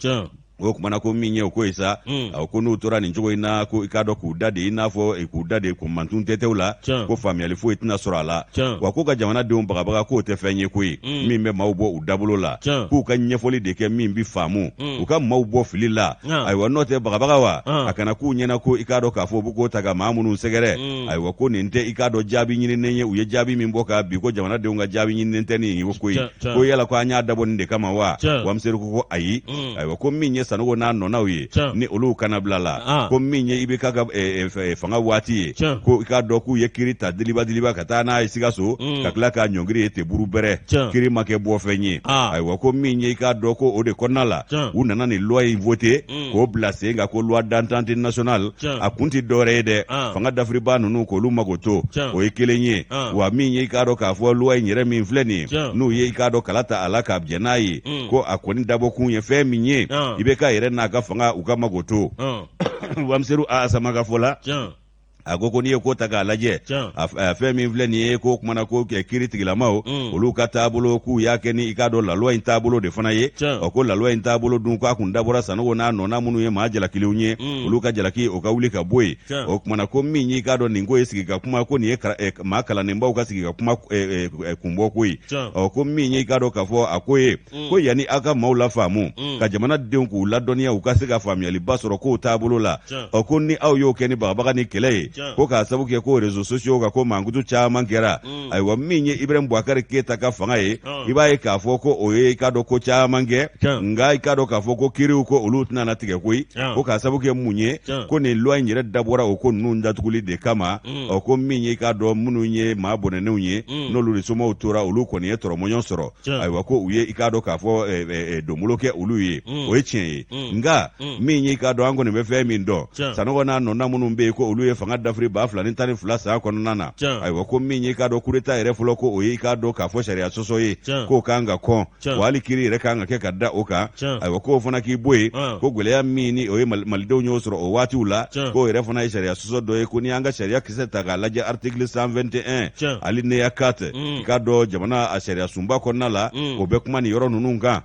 o kumana ko min ye o ko ye sa mm. ko n'u tora nin cogo in na ko i k'a dɔn k'u da de i n'a fɔ k'u da de ko mantun tɛtɛw la ko faamuyali foyi tɛna sɔrɔ a la wa ko ka jamanadenw bagabaga k'o tɛ fɛn ye koyi mm. min bɛ maaw bɔ u dabolo la k'u ka ɲɛfɔli de kɛ min bɛ faamu mm. u ka maaw bɔ fili la ayiwa n'o tɛ bagabaga wa a kana k'u ɲɛna ko i k'a dɔn k'a fɔ u bɛ k'o ta ka maa minnu sɛgɛrɛ ayiwa ko nin tɛ i k'a dɔn jaabi ɲininen ye u ye jaabi min bɔ ka bi ko jamanadenw ka jaabi ɲininen tɛ nin ye koyi ko yala ko an y'a dabɔ nin de kama wa Wamiseru ko ko ayi mm. ayiwa ko min ye Sanogo n'a nɔnaw ye ni olu kana bila la ah. ko min ye IBK ka eh, eh, eh, fanga waati ye ko i k'a dɔn k'u ye kiri ta diliba diliba ka taa n'a ye Sikaso mm. ka tila k'a ɲɔngiri ye teburu bɛrɛ kiri ma kɛ bɔfɛn ye ah. ayiwa ko min ye i k'a dɔn ko o de kɔnɔna la u nana nin loi in voté mm. k'o bila sen kan ko loi d'entente nationale a kun tɛ dɔwɛrɛ ye dɛ ah. fanga dafiribaa ninnu k'olu mago to o ye kelen ye wa min ye i k'a dɔn k'a fɔ loi in yɛrɛ min filɛ nin ye n'u ye i k'a dɔn kala ta a la ka jɛn n'a ye mm. ko a kɔni dabɔkun ye fɛn min ye IBK yɛrɛ n'a ka fanga u ka mago to Wamiseru A Sama ka fɔ la. A ko n'i ye ko ta k'a lajɛ, fɛn min filɛ nin ye, ko kumana ko kiri tigilamaw olu ka taabolo, k'u y'a kɛ ni i k'a dɔn la loi in taabolo de fana ye. Ɔ, ko la loi in taabolo dun, k'a kun dabɔra Sanogo n'a nɔna minnu ye maa jalakilenw ye, olu ka jalaki o ka wuli ka bɔ yen. O kumana ko min y'i k'a dɔn nin ko ye sigi ka kuma, ko nin ye maa kalannenbaw ka sigi ka kuma kunbɔ ko ye. Ɔ, ko min y'i k'a dɔn k'a fɔ a ko ye ko yanni aw ka maaw lafaamu ka jamanadenw k'u ladɔnniya, u ka se ka faamuyaliba sɔrɔ kow taabolo la, ɔ, ko ni aw y'o kɛ ni bagabaga ni kɛlɛ ye, ko k'a sabu kɛ ko réseaux sociaux kan ko mankutu caman kɛra. Ayiwa, min ye Ibrahim Boubacar Keita ka fanga ye, i b'a ye k'a fɔ ko o ye i k'a dɔn ko caman kɛ, nka i k'a dɔn k'a fɔ ko kiriw ko olu tɛna na tigɛ koyi, ko k'a sabu kɛ mun ye, ko nin loi in yɛrɛ dabɔra o ko ninnu datuguli de kama. Ɔ, ko min ye i k'a dɔn minnu ye maa bɔnɛnenw ye, n'olu de somaw tora, olu kɔni ye tɔrɔmɔɲɔ sɔrɔ. Ayiwa, ko u ye i k'a dɔn k'a fɔ donbolo kɛ olu ye, o ye tiɲɛ ye. Nka min ye i k'a dɔn an kɔni bɛ fɛn min dɔn, Sanogo n'a nɔna minnu bɛ yen, ko olu ye fanga dafiri 2012 san kɔnɔna na. Ayiwa, ko min ye i k'a dɔn coup d'état yɛrɛ fɔlɔ, ko o ye i k'a dɔn k'a fɔ sariya sɔsɔ ye, k'o kan ka kɔn, wa hali kiri yɛrɛ kan ka kɛ ka da o kan. Ayiwa, k'o fana k'i bɔ yen, ko gɛlɛya min ni o ye malidenw y'o sɔrɔ o waatiw la, k'o yɛrɛ fana ye sariya sɔsɔ dɔ ye. Ko n'i y'an ka sariya kisɛ ta k'a lajɛ, article 121 alinéa 4, i k'a dɔn jamana a sariya sunba kɔnɔna la, o bɛ kuma nin yɔrɔ ninnu kan.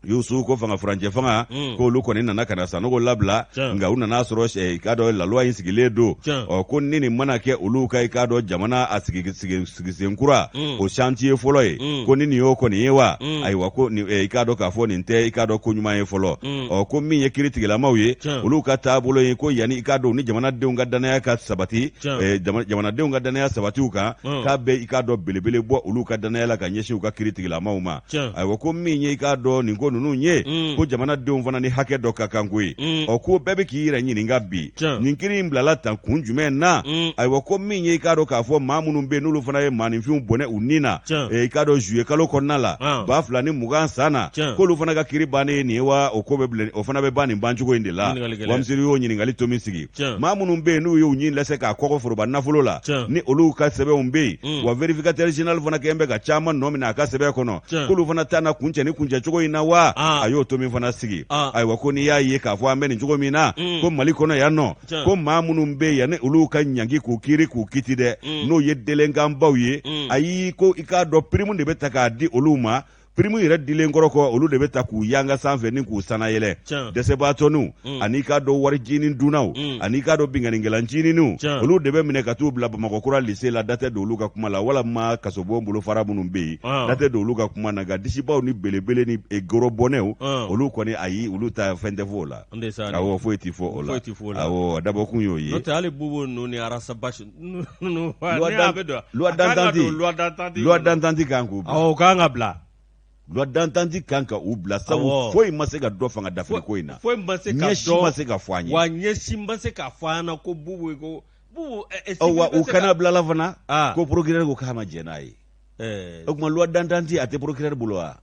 Yusu, ko fanga furancɛ fanga, k'olu kɔni nana ka na Sanogo labila, nka u nana sɔrɔ i k'a dɔn la loi in sigilen don. Ɔ, ko ni nin mana kɛ olu ka i k'a dɔn jamana a sigisen kura o chantier fɔlɔ ye, ko ni nin y'o kɔni ye wa, ayiwa, ko i k'a dɔn k'a fɔ nin tɛ i k'a dɔn ko ɲuman ye fɔlɔ. Ɔ, ko min ye kiritigilamaw ye, olu ka taabolo ye, ko yanni i k'a dɔn ni jamanadenw ka danaya ka sabati, jamanadenw ka danaya sabati u kan, k'a bɛ i k'a dɔn belebele bɔ olu ka danaya la ka ɲɛsin u ka kiritigilamaw ma. Ayiwa, ko min ye i k'a dɔn nin ko ninnu ye, ko jamanadenw fana ni hakɛ dɔ ka kan koyi. Ɔ, ko bɛɛ bɛ k'i yɛrɛ ɲininka bi, nin kiri in bilala tan kun jumɛn na? Ayiwa, ko min ye i k'a dɔn k'a fɔ maa minnu bɛ yen, n'olu fana ye maaninfinw bɔnɛ u ni na, i k'a dɔn juillet kalo kɔnɔna la 2020 san na, k'olu fana ka kiri bannen ye nin ye wa, o ko bɛ bilen, o fana bɛ ban nin bancogo in de la? Wamiseri y'o ɲininkali tomi sigi. Maa minnu bɛ yen, n'u y'u ɲin lɛsɛ k'a kɔgɔ foroba nafolo la, ni olu ka sɛbɛnw bɛ yen, wa vérificateur général fana kɛlen bɛ ka caman nɔ minɛ a ka sɛbɛn kɔnɔ, k'olu fana ta na kuncɛ ni kuncɛ cogo in na wa? A y'o tomi fana sigi. Ayiwa, ko n'i y'a ye k'a fɔ an bɛ nin cogo min na, ko Mali kɔnɔ yan nɔ, ko maa minnu bɛ yan, ni olu ka ɲangi k'u kiiri k'u kiti dɛ, n'o ye délinquantbaw ye, ayi, ko i k'a dɔn prime de bɛ ta k'a di olu ma. Prime yɛrɛ dilen kɔrɔ kɔ, olu de bɛ ta k'u yanga sanfɛ ni k'u sanayɛlɛ. Dɛsɛbaatɔninw ani i k'a dɔn wari jinin dunnaw ani i k'a dɔn binkannikɛla ncininw, olu de bɛ minɛ ka t'u bila Bamakɔ kura lycée la. Da tɛ don olu ka kuma la, walama kasobon bolofara minnu bɛ yen, da tɛ don olu ka kuma na. Nka disibaw ni belebele ni gorobɔnɛw, olu kɔni, ayi, olu ta fɛn tɛ fɔ o la. Awɔ, foyi tɛ fɔ o la. Awɔ, dabɔkun y'o ye. N'o tɛ hali Bubu ninnu ni Ras Bath loi d'entente kan k'u bila. Awɔ, o kan ka bila. Loi d'entente kan ka u bila, sabu foyi ma se ka dɔn fanga dafiri ko in na. Foyi ma se ka dɔn, ɲɛ si ma se ka fɔ an ye. Wa ɲɛ si ma se ka fɔ an na ko Bubu ko Bubu. Wa u kana bilala fana ko procureur ko k'a ma jɛn n'a ye. O tuma loi d'entente a tɛ procureur bolo wa?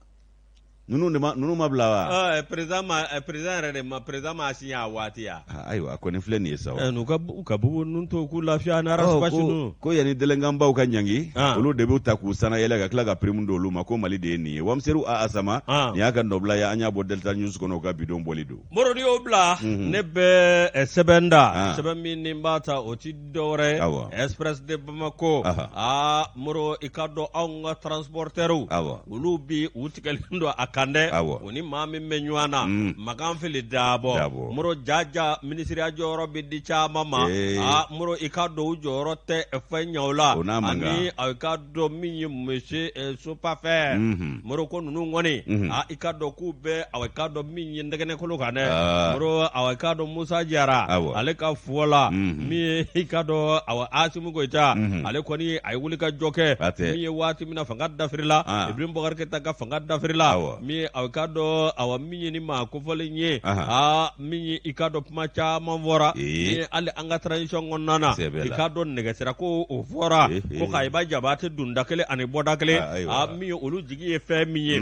Ninnu de ma ninnu ma bila wa? Président ma président yɛrɛ de ma président ma signé a waati ya. Ayiwa, a kɔni filɛ nin ye sa. N'u ka u ka Bubu ninnu to k'u lafiya ni Ras Bath ninnu. Ko yanni délinquantbaw ka ɲangi, olu de b'u ta k'u sanayɛlɛ ka tila ka prime d'olu ma, ko Mali de ye nin ye. Wamiseru A Asama, nin y'a ka nɔbila ye, an y'a bɔ Delta News kɔnɔ, u ka bidon bɔli don. Moro, n'i y'o bila, ne bɛ sɛbɛn da, sɛbɛn min ni n b'a ta, o ti dɔwɛrɛ ye. Express de Bamako. Aa Moro, i k'a dɔn anw ka transporteurs, olu bi u tigɛlen don a kan dɛ. U ni maa min bɛ ɲɔgɔn na, Makan Fili Dabɔ. Moro, jaja minisiriya jɔyɔrɔ bɛ di caman ma. Aa Moro, i k'a dɔn u jɔyɔrɔ tɛ fɛn ɲɛ o la. Ani i k'a dɔn min ye monsieur Sopafer, Moro, ko ninnu kɔni, aa i k'a dɔn k'u bɛ, awa i k'a dɔn min ye ntɛgɛnɛkolo kan dɛ. Moro, awa i k'a dɔn Musa Jara, ale ka fɔ la, min ye i k'a dɔn awa Asimi Goyita, ale kɔni a ye wuli ka jɔ kɛ min ye waati min na fanga dafirila, Ibrahim Boubacar Keita ka fanga dafirila, min ye awa i k'a dɔn awa min ye ni maa kofɔlen ye, aa min ye i k'a dɔn kuma caman fɔra, min ye hali an ka transition kɔnɔna na, i k'a dɔn nɛgɛsira ko o fɔra, ko Kayiba Jabate dunda kelen ani bɔda kelen, aa min ye olu jigi ye fɛn min ye,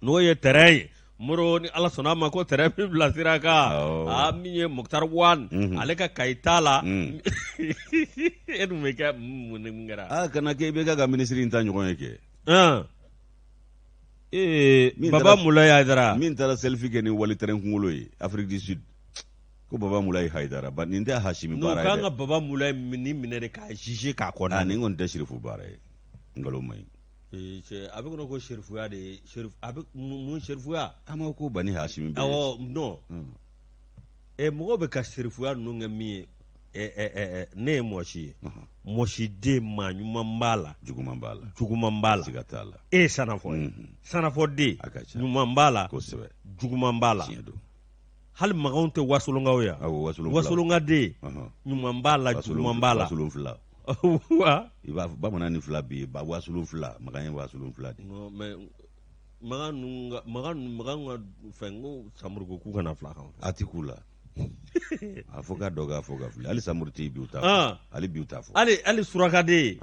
n'o ye terrain ye. Moro, ni Ala sɔnna a ma, ko terrain bɛ bila sira kan. Aa min ye Moctar Ouane, ale ka Kayi taa la, e dun bɛ kɛ mun ni mun kɛra? Aa kana kɛ IBK ka minisiri in ta ɲɔgɔn ye kɛ. Ee Baba Mulayi Hayidara. Min taara selfie kɛ ni wali terrain kunkolo ye Afrique du Sud. Ko Baba Mulayi Hayidara ba nin tɛ Hasimi baara ye dɛ. N'u kan ka Baba Mulayi nin minɛ de k'a juger k'a condamner. Nin kɔni tɛ sirifu baara ye, nkalon man ɲi. Cɛ a bɛ kɔnɔ ko serifuya de ye a bɛ mun serifuya. An ma ko Bani Hasimi bɛɛ. Awɔ non. Ɛ mɔgɔw bɛ ka serifuya ninnu kɛ min ye ɛ ne ye mɔsi ye. Mɔsiden maa ɲuman b'a la. Juguman b'a la. Juguman b'a la. Siga t'a la. E ye sanafɔ ye. Sanafɔden. A ka ca. Ɲuman b'a la. Kosɛbɛ. Juguman b'a la. Tiɲɛ don. Hali makanw tɛ wasolonkaw ya. Awɔ wasolon wasolonkaden. Ɲuman b'a la juguman b'a la. Wasolon fila. Wa. I b'a fɔ bamanan ni fila bɛ yen ba wasolon fila makan ye wasolon fila de. Non mais makan ninnu ka makan ninnu makan ka fɛn ko samuru ko k'u kana fila kan. A ti k'u la. A fɔ ka dɔ k'a fɔ ka fili hali samuru tɛ yen bi u t'a fɔ hali bi u t'a fɔ. Hali hali surakaden.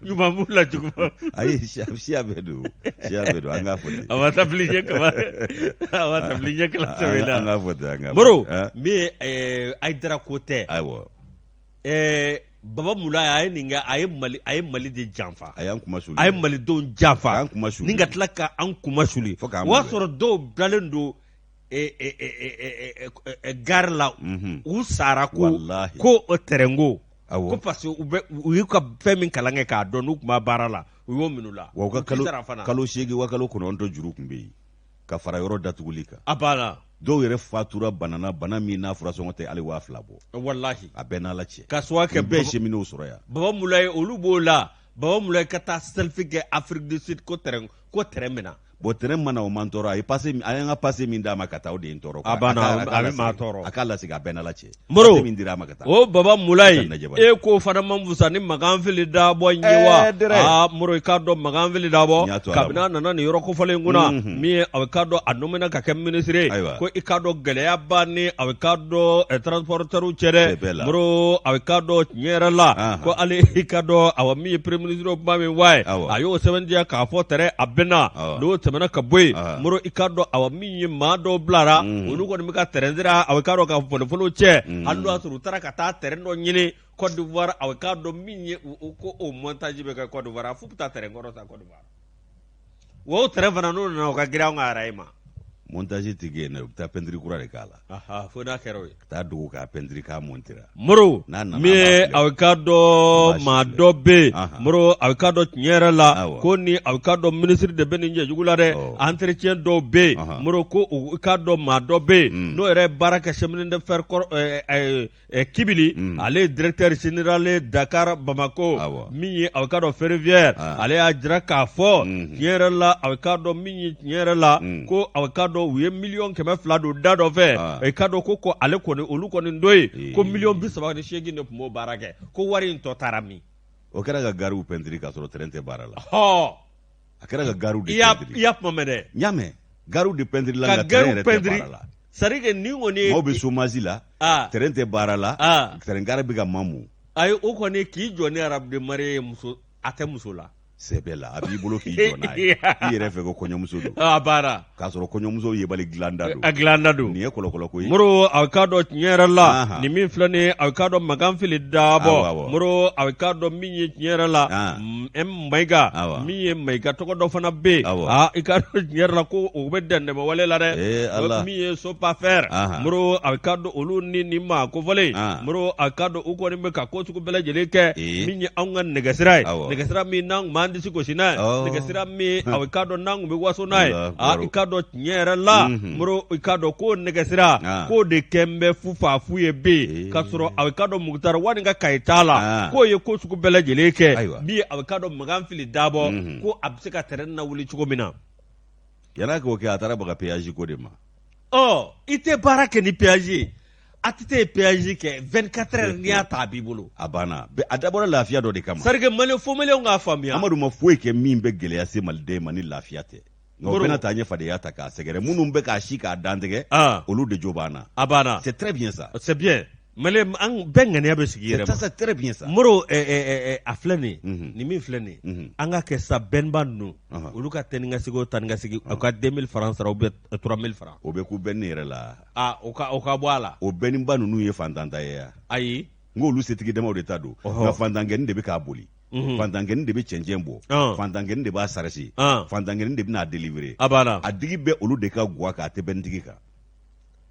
Ɲuman b'u la juguman. Ayi siya bɛɛ don siya bɛɛ don an k'a fɔ ten. A ma taa fili ɲɛ kaba a ma taa fili ɲɛ kala sɛbɛn na. An k'a fɔ ten an k'a fɔ. Moro min ye Hayidara ko tɛ. Ayiwa. Baba Mulayi a ye nin kɛ a ye Mali a ye Mali de janfa. A y'an kunmasuli. A ye Malidenw janfa. A y'an kunmasuli. Ni ka tila ka an kunmasuli. Fo k'an O y'a sɔrɔ dɔw dalen don gare la u sara ko ko o tɛrɛnko ko parce que u bɛ u y'u ka fɛn min kalan kɛ k'a dɔn n'u tun b'a baara la u y'o minɛ u la. Wa u ka kalo kalo 8 wa kalo 9 juru tun bɛ yen ka fara yɔrɔ datuguli kan. A banna. Dɔw yɛrɛ fatura bana na bana min n'a furasɔngɔ tɛ hali 2000 bɔ. Walahi. A bɛɛ n'Ala cɛ. Ka sababu kɛ bɛɛ ye cheminots sɔrɔ yan. Baba Mulayi olu b'o la Baba Mulayi ka taa selfie kɛ Afrique du Sud ko tɛrɛn ko tɛrɛn minɛ. Bon tɛrɛn ma na o man tɔɔrɔ a ye passe a y'an ka passe min d'a ma ka taa o de ye n tɔɔrɔ. A banna a bɛ maa tɔɔrɔ. A k'a lasegin a bɛɛ n'Ala cɛ. Moro passe min dira a ma ka taa. O Baba Mulayi e k'o fana man fusa ni Makan Fili Dabɔ in ye wa? Aa Moro i k'a dɔn Makan Fili Dabɔ kabini a nana nin yɔrɔ kofɔlen in kunna min ye a k'a dɔn a nommé ka kɛ ministre ye ko i k'a dɔn gɛlɛya b'a ni a k'a dɔn transporteur cɛ dɛ Moro a k'a dɔn tiɲɛ yɛrɛ la ko ale i k'a dɔn awa min ye premier ministre kuma min fɔ a ye a y'o sɛbɛntiya k'a fɔ tɛrɛn a bɛ na n'o tɛmɛna ka bɔ yen Moro i k'a dɔn awa min ye maa dɔw bilara olu kɔni bɛ ka tɛrɛn sira a k'a dɔn ka nafolo cɛ hali n'o y'a sɔrɔ u taara ka taa tɛrɛn dɔ ɲini Côte d'Ivoire a k'a dɔn min ye ko o montage bɛ kɛ Côte d'Ivoire a f'u bɛ taa tɛrɛn kɔrɔ san Côte d'Ivoire wa o tɛrɛn fana n'o nana o ka girin anw ka araye ma montage tɛ kɛ yen dɛ u bɛ taa peinture kura de k'a la fo n'a kɛra o ye ka taa dogo k'a peinture k'a montera Moro min ye a k'a dɔn maa dɔ bɛ yen Moro a k'a dɔn tiɲɛ yɛrɛ la ko ni a k'a dɔn minisiri de bɛ nin jɛjugu la dɛ entretien dɔw bɛ yen Moro ko i k'a dɔn maa dɔ bɛ yen n'o yɛrɛ ye baara kɛ chemin de fer kɔrɔ Kibili ale ye directeur général Dakar Bamako min ye a k'a dɔn ferroviaire ale y'a jira k'a fɔ tiɲɛ yɛrɛ la a k'a dɔn min ye tiɲɛ yɛrɛ la ko a k'a dɔn u ye miliyɔn 200 don da dɔ fɛ i k'a dɔn ko ale kɔni olu kɔni don yen ko miliyɔn 38 de tun b'o baara kɛ ko wari in tɔ taara min o kɛra ka gariw pɛntiri k'a sɔrɔ tɛrɛn tɛ baara la a kɛra ka gariw de pɛntiri i y'a kuma mɛn dɛ n y'a mɛn gariw de pɛntiri la nka tɛrɛn yɛrɛ tɛ baara la c'est à dire que nin kɔni ye maaw bɛ chômage la tɛrɛn tɛ baara la tɛrɛn gari bɛ ka mamu ayi o kɔni k'i jɔ ni arabe de mariée ye muso a tɛ muso la sɛbɛ la a b'i bolo k'i jɔ n'a ye i yɛrɛ fɛ ko kɔɲɔmuso don a baara k'a sɔrɔ kɔɲɔmuso yebali dilanda don a dilanda don nin ye kɔlɔkɔlɔ ko ye moro a k'a dɔn tiɲɛ yɛrɛ la nin min filɛ nin ye a k'a dɔn makan fili dabɔ moro a k'a dɔn min ye tiɲɛ yɛrɛ la M Mayiga min ye Mayiga tɔgɔ dɔ fana bɛ yen aa i k'a dɔn tiɲɛ yɛrɛ la ko o bɛ dantɛmɛ wale la dɛ min ye Sopafer moro a k'a dɔn olu ni nin maa kofɔlen moro a k'a dɔn u kɔni bɛ ka ko sugu bɛɛ lajɛlen kɛ min ye anw ka nɛgɛsira ye nɛgɛsira min n'an tun b'an disi gosi n'a ye nɛgɛsira min a k'a dɔn n'an tun bɛ waso n'a ye aa i k'a dɔn tiɲɛ yɛrɛ la moro i k'a dɔn ko nɛgɛsira k'o de kɛn bɛ fu fa fu ye bi k'a sɔrɔ a k'a dɔn Mukutari Wani ka kaye t'a la k'o ye ko sugu bɛɛ lajɛlen kɛ min ye a k'a dɔn makan fili dabɔ ko a bɛ se ka tɛrɛn lawuli cogo min na yann'a k'o kɛ a taara baga péage ko de ma ɔ i tɛ baara kɛ ni péage ye ATT ye péage kɛ 24 heures n'i y'a ta a b'i bolo a banna a dabɔra lafiya dɔ de kama c'est à dire que maliyɛn fo maliyɛnw k'a faamuya Amadu ma foyi kɛ min bɛ gɛlɛya se maliden ma ni lafiya tɛ nka o bɛna taa ɲɛ fadenya ta k'a sɛgɛrɛ minnu bɛ k'a si k'a dantigɛ olu de jo banna a banna c'est très bien ça c'est bien maliyɛn an bɛɛ ŋaniya bɛ sigi yɛrɛ ma c'est très bien ça moro a filɛ nin ye nin min filɛ nin ye an ka kɛ sa bɛnba ninnu olu ka taa ni ka segin o taa ni ka segin u ka 2000 francs sara ou bien 3000 francs o bɛ ku bɛnni yɛrɛ la aa o ka o ka bɔ a la o bɛnniba ninnu ye fantan ta ye ya ayi n ko olu setigi damaw de ta don nka fantankɛnin de bɛ k'a boli fantankɛnin de bɛ cɛncɛn bɔ fantankɛnin de b'a sarasi fantankɛnin de bɛna a délivrer a banna a digi bɛ olu de ka gwa kan a tɛ bɛntigi kan.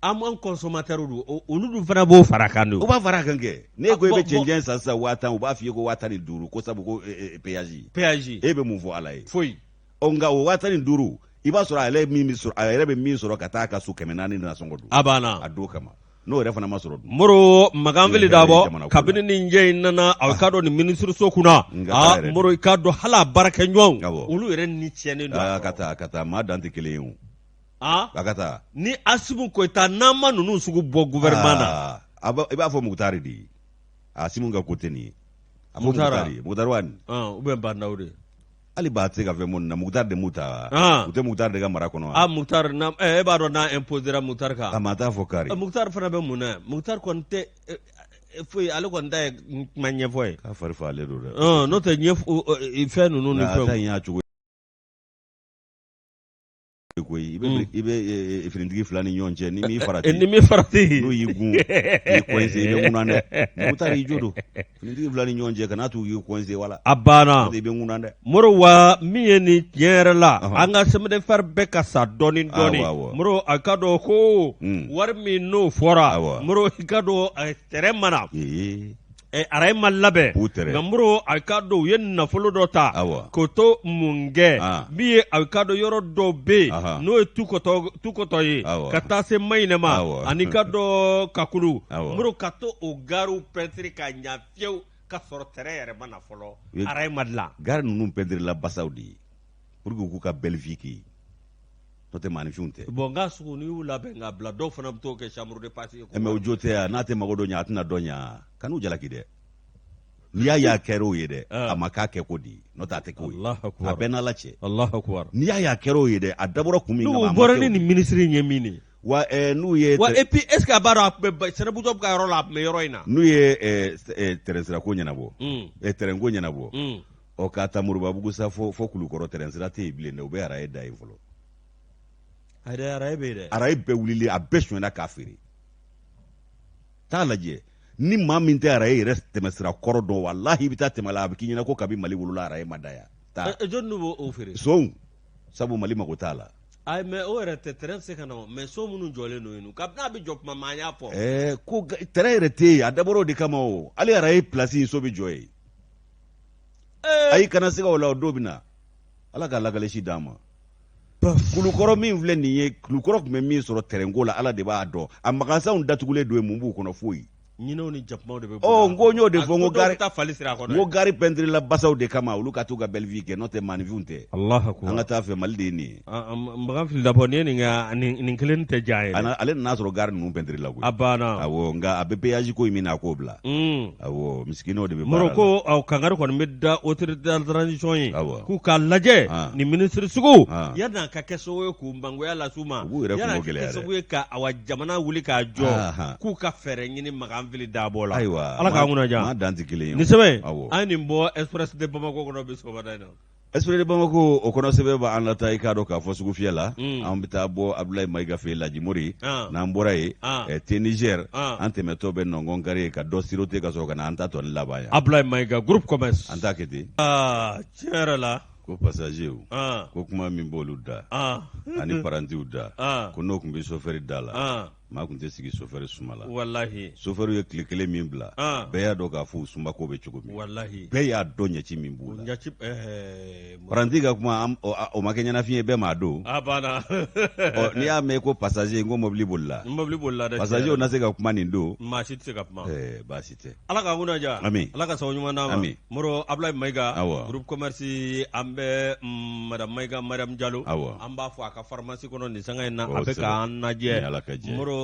An b'an consommateur dun olu dun fana b'o fara kan don. U b'a fara kan kɛ. N'e ko i bɛ cɛncɛn san sisan 10 000, u b'a f'i ye ko 15 000, ko sabu ko péage. Péage. E bɛ mun fɔ Ala ye? Foyi. Ɔ nka o 15 000, i b'a sɔrɔ a yɛrɛ min bɛ sɔrɔ, a yɛrɛ bɛ min sɔrɔ ka taa a ka so, 400 nasɔngɔ don. A banna. A don kama. N'o yɛrɛ fana ma sɔrɔ dun. Moro Makanfili Dabɔ, kabini nin jɛ in nana, a k'a dɔn nin minisiriso kunna, aa Moro, i k'a dɔn hali a baarakɛɲɔgɔnw, olu yɛrɛ ni tiɲɛnen don. A ka taa, a ka taa, maa dan tɛ kelen ye o. A ka taa. Ni Asimi Goyita n'an ma ninnu sugu bɔ gouvernement na. I b'a fɔ Mukutari de ye. Asimi ka ko tɛ nin ye. A fɔ Mukutari ye. Mukutari Wani. Ou bien Bah N'Daw de. Hali ba tɛ se ka fɛn mun na, Mukutari de m'u ta. U tɛ Mukutari de ka mara kɔnɔ. A Mukutari, e b'a dɔn n'a imposera Mukutari kan. A ma taa fɔ kari. Mukutari fana bɛ mun na? Mukutari kɔni tɛ foyi, ale kɔni ta ye kuma ɲɛfɔ ye. K'a fari fagalen don dɛ. N'o tɛ ɲɛ fɛn ninnu ni fɛnw. A ta in y'a cogo koyi, i bɛ i bɛ finitigi fila ni ɲɔgɔn cɛ, ni m'i farati, ni m'i farati, n'u y'i gun k'i coincé, i bɛ ŋunan dɛ. Mukutari i jo don finitigi fila ni ɲɔgɔn cɛ, kana t'u k'i coincé wala. A banna. I bɛ ŋunan dɛ. Moro, wa min ye nin tiɲɛ yɛrɛ la, an ka chemin de fer bɛɛ ka sa dɔɔni dɔɔni. Moro, a ka dɔn ko wari min n'o fɔra, Moro, i ka dɔn terrain mana araye ma labɛn, nka Moro, a k'a dɔn u ye nafolo dɔ ta k'o to mun kɛ min ye, a k'a dɔn yɔrɔ dɔw bɛ yen n'o ye Tukɔtɔ ye ka taa se Mayinɛ ma ani ka dɔn Kakulu, Moro, ka to o gariw pɛntiri ka ɲa fiyewu ka sɔrɔ terrain yɛrɛ ma na fɔlɔ, araye ma dilan. Gari ninnu pɛntirila basaw de ye pour que u k'u ka belle vie kɛ yen, n'o tɛ maaninfinw tɛ. Bon, n ka sugu n'i y'u labɛn k'a bila, dɔw fana bɛ t'o kɛ chambre de passe ye. Mais o jo tɛ yan, n'a tɛ mago dɔ ɲɛ, a tɛna dɔ ɲɛ. Kan'u jalaki dɛ. N'i y'a ye a kɛra o ye dɛ, a ma k'a kɛ ko de ye, n'o tɛ a tɛ k'o ye. A bɛɛ n'Ala cɛ. Alahu akubar. N'i y'a ye a kɛra o ye dɛ, a dabɔra kun min kama, a ma kɛ o ye. N'u bɔra ni nin ministre in ye min ye. Wa n'u ye. Wa et puis est ce que a b'a dɔn a tun bɛ Sɛnɛbugu ka yɔrɔ la, a tun bɛ yɔrɔ in na. N'u ye terrain sira ko ɲɛnabɔ, terrain ko ɲɛnabɔ. Ɔ k'a ta Moribabugu sa fo Kulukɔrɔ, terrain sira tɛ yen bilen dɛ, u bɛ araye da yen fɔlɔ. Araye bɛ yen dɛ. Araye bɛɛ wulilen, a bɛɛ sonyɛna k'a feere. Taa lajɛ, ni maa min tɛ araye yɛrɛ tɛmɛsira kɔrɔ dɔn, walahi i bɛ taa tɛmɛ la, a bɛ k'i ɲɛna ko kabi Mali wolola araye ma da yan. Taa. Jɔn b'o feere? Sonw, sabu Mali mago t'a la. Ayi, mais o yɛrɛ tɛ, terrain tɛ se ka na, mais so minnu jɔlen don yen, kabini a bɛ jɔ tuma min an y'a fɔ. Ko terrain yɛrɛ tɛ yen, a dabɔra o de kama o. Hali araye place in, so bɛ jɔ yen. Ayi, kana siga o la, o don bɛ na. Ala ka lakalisi d'an ma. Kulukɔrɔ min filɛ nin ye, Kulukɔrɔ tun bɛ min sɔrɔ terrain ko la, Ala de b'a dɔn. A magasinw datugulen don yen, mun b'u kɔnɔ? Foyi. Ɲinɛw ni jakumaw de bɛ. Ɔ n ko n y'o de fɔ, n ko gari taa fali sira kɔnɔ, n ko gari pɛntirila basaw de kama, olu ka t'u ka belle vie kɛ, n'o tɛ maaninfinw tɛ. Alahu akubar. An ka taa fɛ, Mali de ye nin ye. Makan Fili Dabɔ, nin ye nin ka nin kelen tɛ diya ye. Ale nana sɔrɔ gari ninnu pɛntirila koyi. A banna. Awɔ, nka a bɛ péage ko in min na, a k'o bila. Awɔ, misikinɛw de bɛ baara la. Moro ko aw kangari kɔni bɛ da autorité de la transition ye. Awɔ. K'u k'a lajɛ nin minisiri sugu. Yanni a ka kɛ sababu ye k'u mangoya las'u ma. U b'u yɛrɛ kunko gɛlɛya dɛ. Yanni a ka kɛ sababu ye ka awa jamana wuli k'a jɔ. K'u ka fɛɛrɛ ɲini Makan Fili Dabɔ la. Ayiwa. Ala k'an kunna diya. Maa dan tɛ kelen ye. Nin sɛbɛn. Awɔ. An ye nin bɔ Express de Bamako kɔnɔ bi sɔgɔmada in na. Express de Bamako, o kɔnɔ sɛbɛn b'an lataa, i k'a dɔn k'a fɔ sugu fiyɛ la, an bɛ taa bɔ Abdoulaye Mayiga fɛ yen, Lajimori. N'an bɔra yen, Thé Niger, an tɛmɛtɔ bɛ nɔngɔn kari ka dɔ sirote ka sɔrɔ ka na an ta tɔnin laban yan. Abdoulaye Mayiga, groupe commerce. An t'a kɛ ten. Aa, tiɲɛ yɛrɛ la. Ko passagerw, ko kuma min b'olu da ani parantiw da, ko n'o tun bɛ sofɛri da la, maa tun tɛ sigi sofɛri suma la. Walahi. Sofɛriw ye tile kelen min bila, bɛɛ y'a dɔn k'a fɔ u sumako bɛ cogo min. Walahi. Bɛɛ y'a dɔn ɲɛci min b'u la. Ɲɛci, paranti ka kuma, o ma kɛ ɲɛnafin ye, bɛɛ m'a don. A banna. Ɔ, n'i y'a mɛn ko passager, n ko mobili bolila. Mobili bolila dɛ. Passagerw na se ka kuma nin don. Maa si tɛ se ka kuma. Baasi tɛ. Ala k'an kunna diya. Ami. Ala ka sababu ɲuman d'an ma. Ami. Moro Abdoulaye Mayiga. Awɔ. Groupe commerce, an bɛ madame Mayiga, Mariam Jalo. Awɔ. An b'a fɔ a ka pharmacie kɔnɔ nin sanga in na, a bɛ k'an lajɛ. Ni Ala ka jɛ. Moro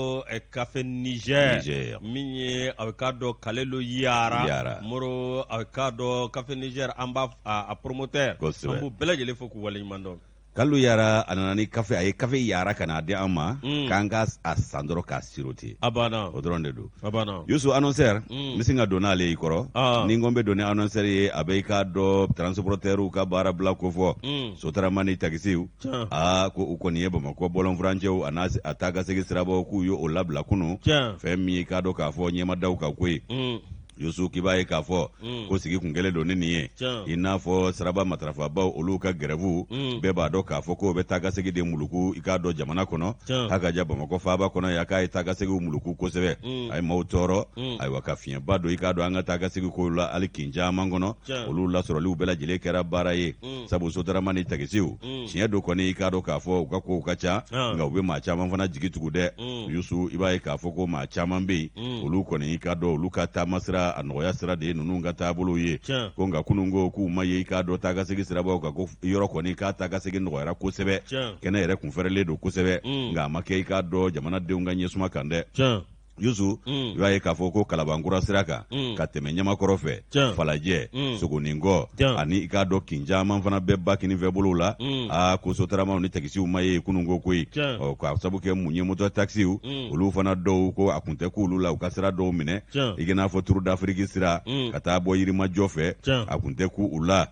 Café Niger. Niger. Min ye a k'a dɔn Kalelu Yara. Yara. Moro, a k'a dɔn Café Niger, an b'a a promoteur. Kosɛbɛ. An b'u bɛɛ lajɛlen fo k'u waleɲuman dɔn. Kalilu Yara, a nana ni kafe, a ye kafe yara ka n'a di an ma k'an ka a san dɔrɔn k'a sirote. A banna. O dɔrɔn de don. A banna. Yusu, annonceur, n bɛ sin ka don n'ale y'i kɔrɔ. Ni n ko n bɛ don ni annonceur ye, a bɛ i k'a dɔn transporteurw ka baara bila kofɔ. Sotarama ni takisiw. Aa, ko u kɔni ye Bamakɔ bɔlɔnfurancɛw a n'a a taa ka segin sirabaw, k'u ye o labila kunun. Fɛn min ye, i k'a dɔn k'a fɔ ɲɛmadaw ka ko ye. Yusu k'i b'a ye k'a fɔ ko sigi kun kɛlen don ni nin ye i n'a fɔ siraba matarafabaw olu ka gɛrɛfu bɛɛ b'a dɔn k'a fɔ k'o bɛ taa ka segin de muluku i k'a dɔn jamana kɔnɔ hakaja bamakɔ faaba kɔnɔ yan k'a ye taa ka segin muluku kosɛbɛ a ye maaw tɔɔrɔ ayiwa ka fiɲɛba don i k'a dɔn an ka taa ka segin kow la hali kin caman kɔnɔ olu lasɔrɔliw bɛɛ lajɛlen kɛra baara ye sabu sotarama ni takisiw tiɲɛ don kɔni i k'a dɔn k'a fɔ u ka kow ka ca nka u bɛ maa caman fana jigi tugu dɛ Yusu i b'a ye k'a fɔ ko maa caman bɛ yen olu kɔni i k'a dɔn olu ka taama sira a nɔgɔya sira de ye ninnu ka taabolo ye ko nka kunun ko k'u ma ye i k'a dɔn taa ka segin sirabaw kan ko yɔrɔ kɔni k'a taa ka segin nɔgɔyara kosɛbɛ kɛnɛ yɛrɛ kun fɛrɛlen don kosɛbɛ nka a ma kɛ i k'a dɔn jamanadenw ka ɲɛsuma kan dɛ. Yusu i b'a ye k'a fɔ ko kalabankura sira kan ka tɛmɛ ɲamakɔrɔ fɛ falajɛ sogoninkɔ ani i k'a dɔn kin caman fana bɛɛ ba kininfɛ bolo la aa ko sotaramaw ni takisiw ma ye kunun ko koyi ɔ k'a sabu kɛ mun ye moto takisiw olu fana dɔw ko a kun tɛ k'olu la u ka sira dɔw minɛ i n'a fɔ Tour d'Afrique sira ka taa bɔ Yirimajɔ fɛ a kun tɛ ku u la.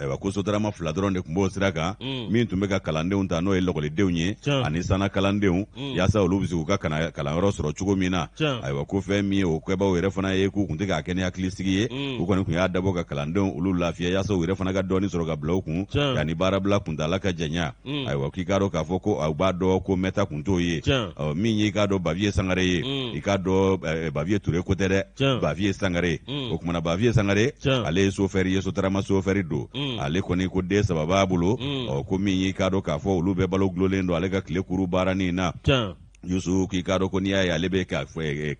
Ayiwa ko sotarama fila dɔrɔn de tun b'o sira kan min tun bɛ ka kalandenw ta n'o ye lɔkɔlidenw ye ani sanna kalandenw yaasa olu bɛ se k'u ka kalanyɔrɔ sɔrɔ cogo min na. Ayiwa ko fɛn min ye o kɛbaaw yɛrɛ fana ye k'u tun tɛ k'a kɛ ni hakilisigi ye, u kɔni tun y'a dabɔ ka kalandenw olu lafiya yaasa u yɛrɛ fana ka dɔɔnin sɔrɔ ka bila u kun yanni baarabila kuntaala ka janya. Ayiwa k'i k'a dɔn k'a fɔ ko aw b'a dɔn ko mɛta kun t'o ye. Min ye i k'a dɔn Baviye Sangare ye, i k'a dɔn Baviye Ture ko tɛ dɛ, Baviye Sangare. O tuma na Baviye Sangare, ale ye sofɛri ye, sotarama sofɛri don. Ale kɔni ko den saba b'a bolo. Ɔ ko min ye i k'a dɔn k'a fɔ olu bɛɛ balo dulonnen don ale ka tile kuru baara nin na. Yusu k'i k'a dɔn ko n'i y'a ye ale bɛ ka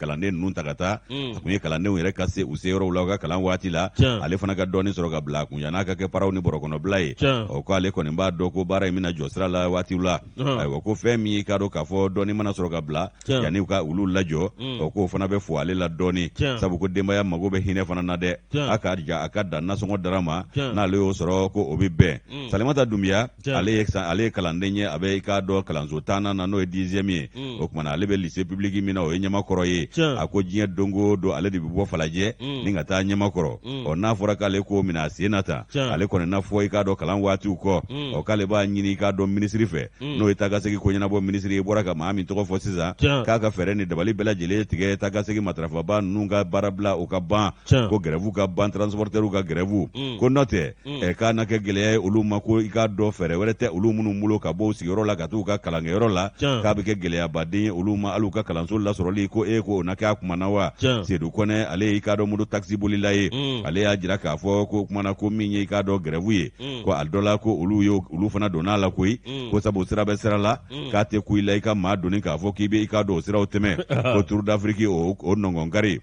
kalanden ninnu ta ka taa, a kun ye kalandenw yɛrɛ ka se u se yɔrɔw la u ka kalan waati la, ale fana ka dɔɔnin sɔrɔ ka bila a kun yann'a ka kɛ paraw ni bɔrɔkɔnɔbila ye. Ɔ ko ale kɔni b'a dɔn ko baara in bɛna jɔ sira la waatiw la. Ayiwa ko fɛn min y'i k'a dɔn k'a fɔ dɔɔnin mana sɔrɔ ka bila yanni u ka olu lajɔ, ɔ k'o fana bɛ fo ale la dɔɔnin, sabu ko denbaya mago bɛ hinɛ fana na dɛ. A ka ja a ka dan nasɔngɔ dara ma, n'ale y'o sɔrɔ ko o bɛ bɛn. Salimata Dunbiya, ale ye kalanden ye, a bɛ i k'a dɔn kalanso tannan na, n'o ye dixième ye. O tuma na ale bɛ lycée public min na, o ye ɲamakɔrɔ ye. A ko diɲɛ don o don ale de bɛ bɔ falajɛ ni ka taa ɲamakɔrɔ. Ɔ n'a fɔra k'ale k'o minɛ a sen na tan, ale kɔni na fɔ i k'a dɔn kalan waatiw kɔ. Ɔ k'ale b'a ɲini i k'a dɔn minisiri fɛ, n'o ye taakasegin ko ɲɛnabɔ minisiri ye, bɔra ka maa min tɔgɔ fɔ sisan, k'a ka fɛɛrɛ ni dabali bɛɛ lajɛlen tigɛ taakasegin matarafabaa ninnu ka baarabila o ka ban, ko gɛrɛfu ka ban, transportɛriw ka gɛrɛfu ko n'o tɛ ɛ k'a na kɛ gɛlɛya ye olu ma, ko i k'a dɔn fɛɛrɛ wɛrɛ tɛ olu minnu bolo ka bɔ u sigiyɔrɔ la ka t'u ka kalankɛyɔrɔ la, k'a bɛ kɛ gɛlɛyabaden ye olu ma hali u ka kalanso lasɔrɔli, ko e ko o na kɛ a kuma na wa. Sedu Kɔnɛ, ale ye i k'a dɔn moto takisi bolila ye, ale y'a jira k'a fɔ ko o kuma na ko min ye i k'a dɔn gɛrɛfu ye, ko a dɔ la ko olu ye olu fana donna a la koyi, ko sabu sira bɛ sira la, k'a tɛ ku i la i ka maa doni k'a fɔ k'i bɛ i k'a dɔn o siraw tɛmɛ, ko Tour d'Afrique o nɔngɔnkari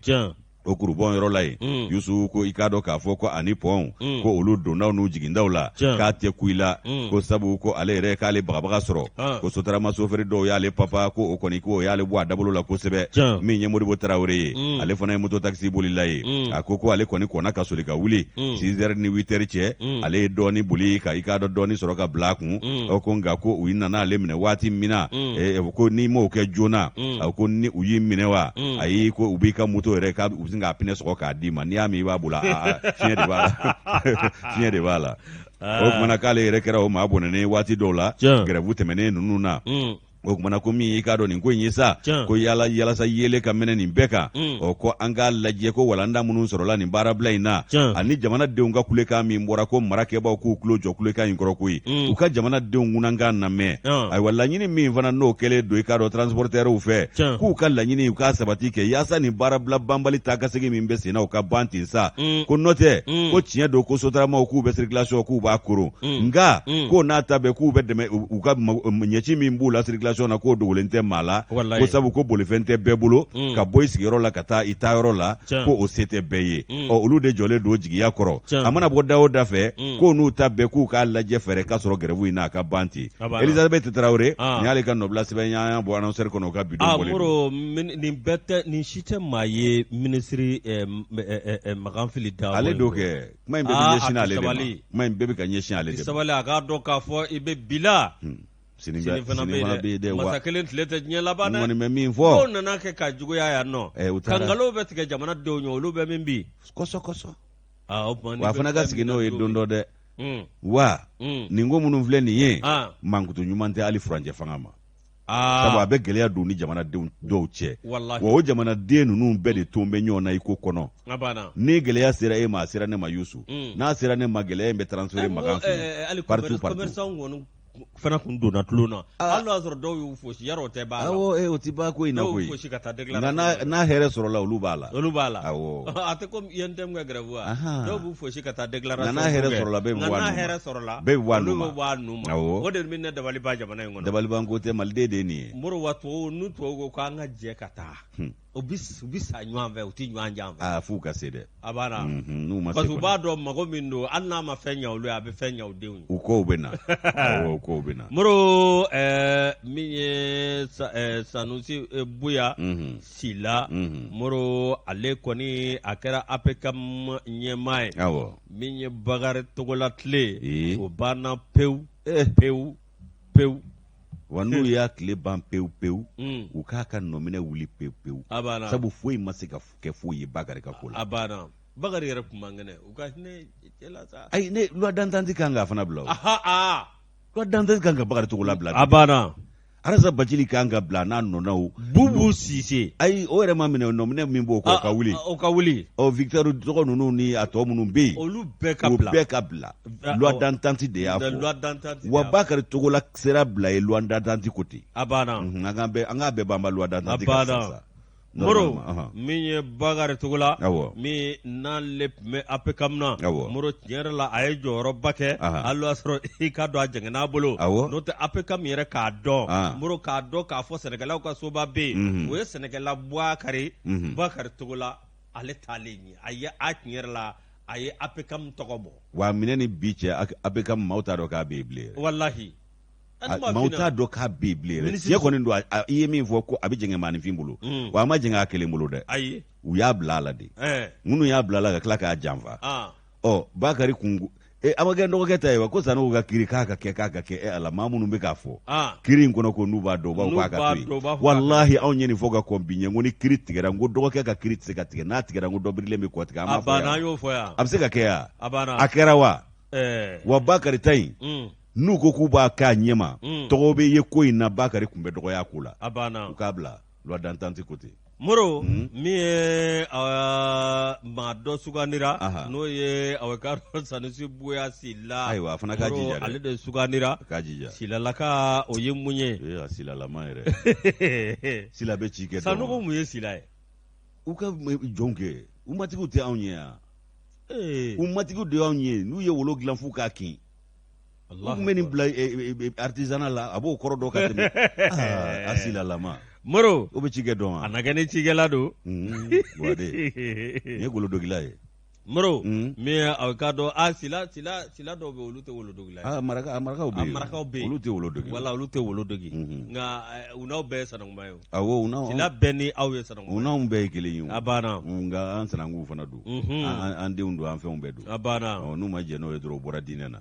o kurubɔn yɔrɔ la yen. Yusu ko i k'a dɔn k'a fɔ ko ani pɔnw ko olu dondaw n'u jigindaw la, k'a tɛ ku i la, ko sabu ko ale yɛrɛ k'ale bagabaga sɔrɔ, ko sotarama sofɛri dɔw y'ale papa, ko o kɔni ko o y'ale bɔ a dabolo la kosɛbɛ. Min ye Modibo Tarawele ye, ale fana ye moto takisi bolila ye, a ko ko ale kɔni kɔnna ka soli ka wuli 6 heures ni 8 heures cɛ, ale ye dɔɔni boli ka i k'a dɔn dɔɔni sɔrɔ ka bila a kun. Ɔ ko nka ko u nana ale minɛ waati min na, ko n'i m'o kɛ joona, a ko ni u y'i minɛ wa, ayi, ko u b'i ka moto yɛrɛ k'a u bɛ sin k'a pinɛ sɔgɔ k'a d'i ma, n'i y'a min i b'a bolo, fiɲɛ de b'a la, fiɲɛ de b'a la. O tuma na k'ale yɛrɛ kɛra o maa bɔnɛnen waati dɔw la gɛrɛfu tɛmɛnen ninnu na. O tuma na ko min i k'a dɔn nin ko in ye sa, ko yala yalasa yeelen ka mɛnɛ nin bɛɛ kan, ɔ ko an k'a lajɛ ko walanda minnu sɔrɔla nin baarabila in na, ani jamanadenw ka kulekan min bɔra, ko marakɛbaw k'u tulo jɔ kulekan in kɔrɔ koyi, u ka jamanadenw kunankan lamɛn. Ayiwa laɲini min fana n'o kɛlen don i k'a dɔn transportɛriw fɛ, k'u ka laɲini u k'a sabati kɛ yaasa nin baarabila banbali taa ka segin min bɛ sen na, o ka ban ten sa. Ko n'o tɛ, ko tiɲɛ don ko sotaramaw k'u bɛ circulation k'u b'a koron, nka k'o n'a ta bɛɛ k'u bɛ dɛmɛ u ka ɲɛci min b'u la circulation na, k'o dogolen tɛ maa la, ko sabu ko bolifɛn tɛ bɛɛ bolo ka bɔ i sigiyɔrɔ la ka taa i taayɔrɔ la, ko o se tɛ bɛɛ ye. Ɔ olu de jɔlen don jigiya kɔrɔ, a mana bɔ da o da fɛ, k'o n'u ta bɛɛ k'u k'a lajɛ fɛɛrɛ ka sɔrɔ gɛrɛfu in na a ka ban ten. Elizabeth Tarawele, nin y'ale ka nɔbila sɛbɛn y'an bɔ annonceur kɔnɔ, o ka bidon bɔlen don. Nin bɛɛ tɛ, nin si tɛ maa ye minisiri Makan Fili Dabo ale don kɛ. Kuma in bɛɛ bɛ ɲɛsin ale de ma, kuma in bɛɛ bɛ ka ɲɛsin ale de ma. Sabali, a k'a dɔn k'a fɔ i bɛ bi la, sini fana bɛ yen dɛ. Masa kelen tile tɛ diɲɛ laban dɛ. N kɔni bɛ min fɔ, n'o nana kɛ ka juguya yan nɔ, ka nkalon bɛ tigɛ jamanadenw ye, olu bɛ min bi kɔsɔ kɔsɔ. Wa a fana ka sigi n'o ye don dɔ dɛ. Wa nin ko minnu filɛ nin ye, mankutu ɲuman tɛ hali furancɛ fanga ma. Sabu a bɛ gɛlɛya don ni jamanadenw dɔw cɛ, wa o jamanaden ninnu bɛɛ de ton bɛ ɲɔgɔn na i ko kɔnɔ. Ni gɛlɛya sera e ma, a sera ne ma Yusu, n'a sera ne ma, gɛlɛya in bɛ transférer Makan fɛ yen, partout partout. Fana kun donna tulon na, hali n'o y'a sɔrɔ dɔw y'u fosi, yarɔ o tɛ ban a la. Awɔ, o tɛ ban ko in na koyi. Dɔw y'u fosi ka taa déclaration nka n'a hɛrɛ sɔrɔla, olu b'a la. Olu b'a la. Awɔ. A tɛ komi UNTM ka grève wa? Dɔw b'u fosi ka taa déclaration nka n'a hɛrɛ sɔrɔla, bɛɛ bɛ bɔ a nu ma. Nka n'a hɛrɛ sɔrɔla, bɛɛ bɛ bɔ a nu ma. Olu bɛ bɔ a nu ma. Awɔ. O de bɛ ne dabali ban jamana in kɔnɔ. Dabaliban ko tɛ, Maliden de ye nin ye. Moro, wa tubabu, ni tubabu ko k'an ka jɛ ka taa. U bɛ sa ɲɔgɔn fɛ, u tɛ ɲɔgɔn janfa. Aa, f'u ka se dɛ. A banna. N'u ma se parce que u b'a dɔn mago min don, hali n'a ma fɛn ɲɛ olu ye, a bɛ fɛn ɲɛ u denw ye. U kow bɛ na, awɔ, u kow bɛ na. Moro, min ye Sanusi Buya Sila, Moro, ale kɔni a kɛra APCAM ɲɛmaa ye. Awɔ. Min ye Bakari Togola tile, o banna pewu pewu pewu. Wa n'u y'a tile ban pewu pewu, u k'a ka nɔminɛ wuli pewu pewu, sabu foyi ma se ka kɛ foyi ye Bakari ka ko la. A banna. Bakari yɛrɛ tun man kɛnɛ, u ka hinɛ cɛ la sa. Ayi, ne loi d'entente kan k'a fana bila o. Loi d'entente kan ka Bakari Togola bila. A banna. Arasa Bacili kan ka bila n'a nɔnaw. Bubu Sise. Ayi, o yɛrɛ ma minɛ, nɔminɛ min b'o kɔ, o ka wuli. O ka wuli. Ɔ, Victor tɔgɔ ninnu ni a tɔ minnu bɛ yen. Olu bɛɛ ka bila. O bɛɛ ka bila. Loi d'entente de y'a fɔ. Loi d'entente. Wa Bakari Togola sera bila ye loi d'entente ko ten. A banna. An k'an bɛɛ, an k'a bɛɛ banba loi d'entente kan sisan. Moro, min ye Bakari Togola, min n'ale tun bɛ APCAM na, Moro, tiɲɛ yɛrɛ la, a ye jɔyɔrɔba kɛ, hali y'a sɔrɔ i ka dɔn a jɛngɛn'a bolo, n'o tɛ APCAM yɛrɛ k'a dɔn, Moro, k'a dɔn k'a fɔ sɛnɛkɛlaw ka soba bɛ yen, o ye sɛnɛkɛla Bubakari, Bakari Togola, ale taalen ye, a ye a tiɲɛ yɛrɛ la, a ye APCAM tɔgɔ bɔ. Wa a minɛ ni bi cɛ, APCAM maaw t'a dɔn k'a bɛ yen bilen. Walahi. Maaw t'a dɔn k'a bɛ yen bilen yɛrɛ. Tiɲɛ kɔni don, i ye min fɔ ko a bɛ jɛngɛ maaninfin bolo, wa a ma jɛngɛ a kelen bolo dɛ. Ayi. U y'a bila a la de. Minnu y'a bila a la ka tila k'a janfa. Ɔ, Bakari kun a ma kɛ dɔgɔkɛ ta ye wa, ko Sanogo ka kiri k'a ka kɛ, k'a ka kɛ. E Ala, maa minnu bɛ k'a fɔ kiri in kɔnɔ ko n'u b'a dɔn, u b'a fɔ k'a ka to yen. Walahi, anw ye nin fɔ ka kɔn bi ɲɛ, ko ni kiri tigɛra, n ko dɔgɔkɛ ka kiri tɛ se ka tigɛ, n'a tigɛra, n ko dɔ birilen bɛ kɔ tigɛ. An b'a fɔ yan. A bɛ se ka kɛ yan? A kɛra wa? Wa Bakari ta in, n'u ko k'u b'a k'a ɲɛma, tɔgɔ bɛ ye ko in na, Bakari tun bɛ dɔgɔya ko la. A banna. U k'a bila loi d'entente ko ten. Moro, min ye maa dɔ sugandira, n'o ye a ka Sanusi Buya Sila. Ayiwa, a fana k'a jija dɛ. Ale de sugandira. A k'a jija. Silalaka, o ye mun ye? Ee, a silalama yɛrɛ. Sila bɛ ci kɛ. Sanogo mun ye Sila ye? U ka jɔnw kɛ, u matigiw tɛ anw ye yan. U matigiw de y'anw ye, n'u ye wolo dilan f'u k'a kin. U tun bɛ nin bila artisanat la, a b'o kɔrɔ dɔn ka tɛmɛ a silalama. Moro, o bɛ cikɛ dɔn wa? A na kɛ ni cikɛla don. Wade, nin ye golodogila ye. Moro, min ye a k'a dɔn a sila sila sila dɔw bɛ, olu tɛ wolodogila ye. Maraka, marakaw bɛ yen. Marakaw bɛ yen. Olu tɛ wolo dogi. Wala, olu tɛ wolo dogi. Nka u n'aw bɛɛ ye sanankunma ye o. Awɔ, u n'anw. Sila bɛɛ ni aw ye sanankunma ye. U n'anw bɛɛ ye kelen ye o. A banna. Nka an sanankunw fana don. An denw don, an fɛnw bɛɛ don. A banna. Ɔ, n'u ma jɛn n'o ye dɔrɔn, u bɔra diinɛ na.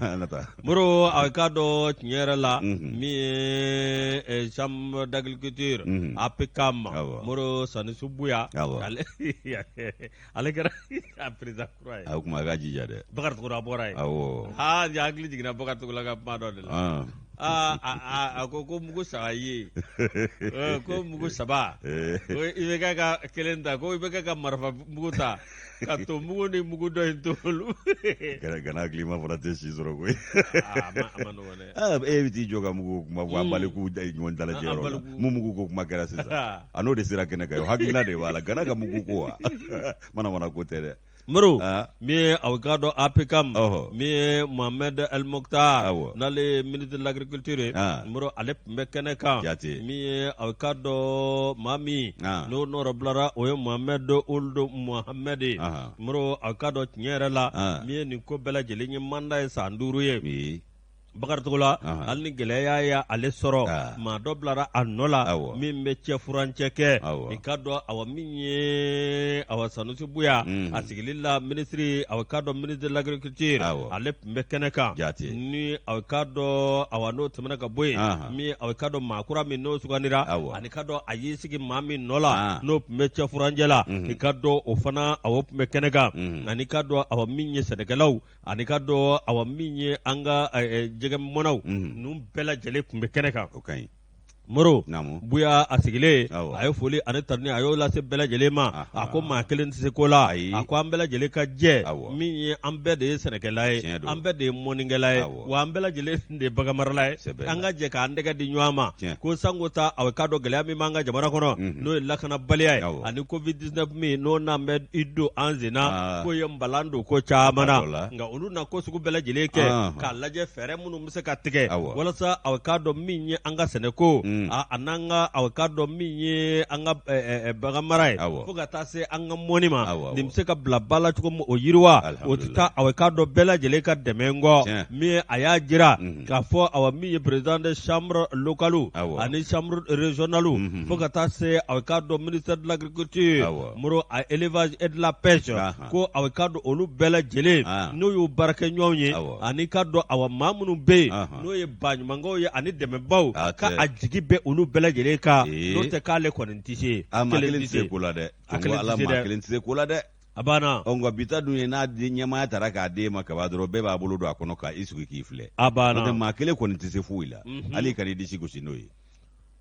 An ka taa. Moro, a k'a dɔn tiɲɛ yɛrɛ la, min ye chambre d'agriculture APCAM, Moro, Sanusi Buya, ale ale kɛra a président kura ye. A o tuma a k'a jija dɛ. Bakari Togola bɔra yen. Awɔ. Aa, n hakili jiginna Bakari Togola ka kuma dɔ de la. Aa, a ko ko mugu saba ye, ko mugu saba, ko IBK ka kelen ta, ko IBK ka marifa mugu ta ka to mugu ni mugu dɔ in to olu. Gana hakilima fana tɛ si sɔrɔ koyi. A ma nɔgɔn dɛ. E bɛ t'i jɔ ka mugu kuma fɔ an baliku ɲɔgɔn dalajɛ yɔrɔ la. Mun mugu ko kuma kɛra sisan? A n'o de sera kɛnɛ kan, o hakilina de b'a la. Gana ka mugu ko wa? Mana mana ko tɛ dɛ. Moro, min ye aw k'a dɔn APCAM, min ye Mohamed El Mokhtar, n'ale ye ministre de l'agriculture ye, Moro, ale tun bɛ kɛnɛ kan. Min ye aw k'a dɔn maa min n'o nɔrɔbilara, o ye Mohamed Ould Mohamed ye. Moro, aw k'a dɔn tiɲɛ yɛrɛ la, min ye nin ko bɛɛ lajɛlen ye, mandat ye san 5 ye. Bakari Togola, hali ni gɛlɛya ye ale sɔrɔ, maa dɔ bilara a nɔ la min bɛ cɛ furancɛ kɛ. I k'a dɔn, awa, min ye awa Sanusi Buya, a sigili la minisiri, aw k'a dɔn ministre de l'agriculture, ale tun bɛ kɛnɛ kan. Ni aw k'a dɔn, awa, n'o tɛmɛna ka bɔ yen, min aw k'a dɔn maa kura min n'o sugandira, ani k'a dɔn a y'i sigi maa min nɔ la, n'o tun bɛ cɛ furancɛ la, i k'a dɔn o fana, awa, tun bɛ kɛnɛ kan. Ani k'a dɔn, awa, min ye sɛnɛkɛlaw, ani k'a dɔn, awa, min ye an ka jɛgɛ jɛgɛ mɔnnaw ninnu bɛɛ lajɛlen tun bɛ kɛnɛ kan. O ka ɲi. Moro Buya a sigilen a ye foli ani tanuni a y'o lase bɛɛ lajɛlen ma. A ko maa kelen tɛ se ko la, a ko an bɛɛ lajɛlen ka jɛ, min ye an bɛɛ de ye sɛnɛkɛla ye, an bɛɛ de ye mɔnnikɛla ye, wa an bɛɛ lajɛlen de ye baganmarala ye, an ka jɛ k'an tɛgɛ di ɲɔgɔn ma. Ko sanko ta a k'a dɔn gɛlɛya min b'an ka jamana kɔnɔ, n'o ye lakanabaliya ye ani covid 19 min n'o n'an bɛ i don an sen na, k'o ye npalan don ko caman na, nka olu na ko sugu bɛɛ lajɛlen kɛ k'a lajɛ fɛɛrɛ minnu bɛ se ka tigɛ walasa aw k'a dɔn min ye an ka sɛnɛko an'an ka aw k'a dɔn min ye an ka baganmara ye, fo ka taa se an ka mɔni ma, nin bɛ se ka bila ba la cogo min o yiriwa, o tɛ taa aw k'a dɔn bɛɛ lajɛlen ka dɛmɛ kɔ. Min a y'a jira k'a fɔ awa min ye président de chambre locale ani chambre régionale, fo ka taa se aw k'a dɔn ministère de l'agriculture, Moro, a élevage et de la pêche, ko aw k'a dɔn olu bɛɛ lajɛlen n'o y'u baarakɛɲɔgɔnw ye, ani k'a dɔn awa maa minnu bɛ yen n'o ye baɲumankɛw ye ani dɛmɛbaw, ka a jigi bɛ olu bɛɛ lajɛlen kan, n'o tɛ k'ale kɔni tɛ se. A maa kelen tɛ se ko la dɛ. A kelen tɛ se dɛ. Kelen tɛ se ko la dɛ. A banna. Ɔ nka bi ta dun ye n'a di ɲɛmaaya tara k'a d'e ma kaban dɔrɔn, bɛɛ b'a bolo don a kɔnɔ ka i sigi k'i filɛ. A banna. N'o tɛ maa kelen kɔni tɛ se foyi la, hali kan'i disi gosi n'o ye.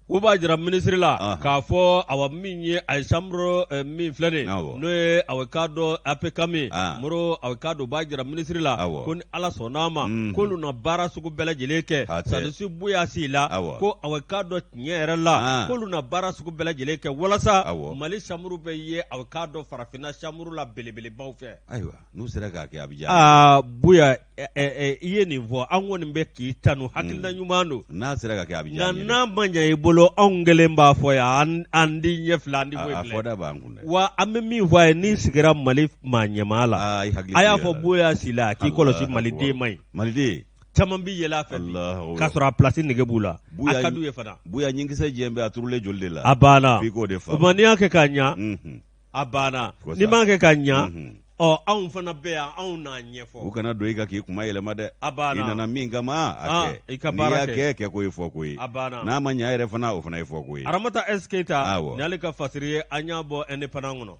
U b'a jira minisiri la k'a fɔ awa min ye a ye chambre min filɛ nin n'o ye aw k'a dɔn APCAM, Moro, aw k'a dɔn u b'a jira minisiri la ko ni Ala sɔnna a ma, k'olu na baara sugu bɛɛ lajɛlen kɛ. Sanusi Buya Sila ko aw k'a dɔn tiɲɛ yɛrɛ la, k'olu na baara sugu bɛɛ lajɛlen kɛ walasa Mali chambre bɛ ye aw k'a dɔn farafinna chambre la belebelebaw fɛ. Ayiwa, n'u sera k'a kɛ, a bɛ diya. Aa Buya, i ye nin fɔ, an kɔni bɛ k'i tanu, hakilina ɲuman don. N'a sera ka kɛ, a bɛ diya. Nka n'a ma ɲɛ i bolo, anw kelen b'a fɔ yan, an di ɲɛ fila, an di foyi filɛ. A fɔda b'an kun dɛ. Wa an bɛ min fɔ a ye, n'i sigira Mali maa ɲɛmaa la, a y'a fɔ Buya Sila k'i kɔlɔsi, Maliden man ɲi. Maliden caman bɛ yɛlɛ a fɛ bi k'a sɔrɔ a place nege b'u la, a ka d'u ye fana. Buya, ɲinkisɛ jɛ bɛ a turulen joli de la. A banna. F'i k'o de faamu. O tuma n'i y'a kɛ k'a ɲɛ, a banna. N'i m'a kɛ ka ɲɛ, ɔ anw fana bɛ yan, anw n'a ɲɛfɔ. U kana don i kan k'i kuma yɛlɛma dɛ. A banna. I nana min kama, a kɛ. I ka baara kɛ. N'i y'a kɛ, kɛko ye fɔko ye. A banna. N'a ma ɲɛ yɛrɛ fana, o fana ye fɔko ye. Aramata S Keyita. Awɔ. Nin y'ale ka fasiri ye, an y'a bɔ Indépendant kɔnɔ.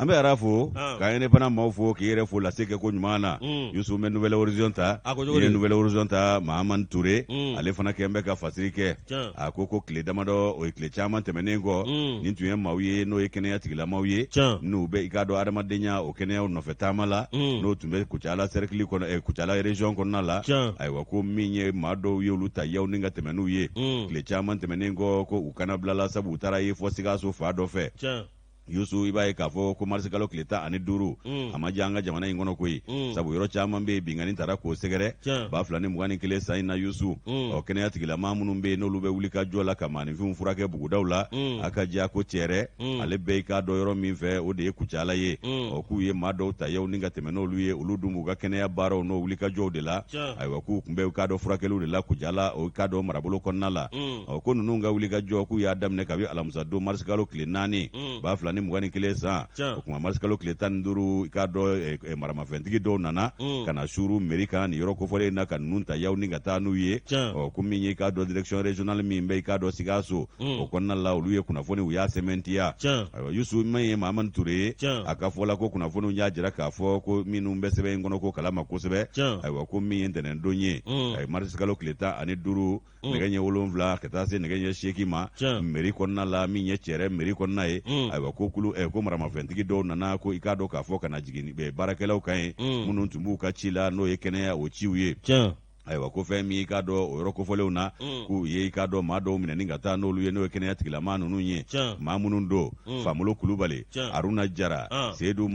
An bɛ ara fo ka Indépendant maaw fo, k'i yɛrɛ fo lase kɛ ko ɲuman na. Yusu, bɛ Nouvel Horizon ta. I ye Nouvel Horizon ta, Mahamani Ture, ale fana kɛn bɛ ka fasiri kɛ. A ko ko tile damadɔ, o ye tile caman tɛmɛnen kɔ, nin tun ye maaw ye n'o ye kɛnɛya tigilamaw ye, n'u bɛ i k'a dɔn adamadenya o kɛnɛyaw nɔfɛ taama la, n'o tun bɛ Kucala cercle kɔnɔ, Kucala région kɔnɔna la. Ayiwa, ko min ye maa dɔw ye, olu ta yaw ni ka tɛmɛ n'u ye tile caman tɛmɛnen kɔ, ko u kanabilala sabu u taara ye fɔ Sikaso fan dɔ fɛ. Yusu, i b'a ye k'a fɔ ko marisikalo tile 15, a ma diya an ka jamana in kɔnɔ koyi, sabu yɔrɔ caman bɛ yen, binkanni taara k'o sɛgɛrɛ 2021 san in na. Yusu, ɔ kɛnɛya tigilama minnu bɛ yen, n'olu bɛ wuli ka jɔ la ka maaninfinw furakɛ bugudaw la, a ka diya ko cɛrɛ ale bɛ i k'a dɔn yɔrɔ min fɛ, o de ye Kucala ye. Ɔ k'u ye maa dɔw ta yaw ni ka tɛmɛ n'olu ye, olu dun b'u ka kɛnɛya baaraw n'o wuli ka jɔw de la. Ayiwa, k'u tun bɛ i k'a dɔn furakɛliw de la Kucala, o i k'a dɔn marabolo kɔnɔna la. Ɔ ko ninnu ka wuli ka jɔ, k'u y'a daminɛ kabi alamisa don marisikalo tile 4 2021 san. O tuma marisikalo tile 15, i k'a dɔn maramafɛntigi dɔw nana ka na suuru mairie kan nin yɔrɔ kofɔlen in na, ka ninnu ta yaw ni ka taa n'u ye. Ɔ ko min ye i k'a dɔn direction régionale min bɛ i k'a dɔn Sikaso, o kɔnɔna la, olu ye kunnafoni u y'a sɛmɛntiya. Ayiwa Yusu, min ye Mahamani Ture ye, a ka fɔ la ko kunnafoniw y'a jira k'a fɔ ko minnu bɛ sɛbɛn in kɔnɔ ko kalama kosɛbɛ. Ayiwa, ko min ye ntɛnɛndon ye, marisikalo tile 15, nɛgɛ ɲɛ 7 ka taa se nɛgɛ ɲɛ 8 ma, mairie kɔnɔna la, min ye Cɛrɛ mairie kɔnɔna ye. Ayiwa, ko kulu ko maramafɛntigi dɔw nana, ko i k'a dɔn k'a fɔ ka na jigin baarakɛlaw kan ye minnu tun b'u ka ci la, n'o ye kɛnɛya o ciw ye. Ayiwa, ko fɛn min i k'a dɔn o yɔrɔ kofɔlenw na, k'u ye i k'a dɔn maa dɔw minɛ ni ka taa n'olu ye, n'o ye kɛnɛya tigilamaa ninnu ye. Maa minnu don, Famolo Kulubali, Aruna Jara, Seyidu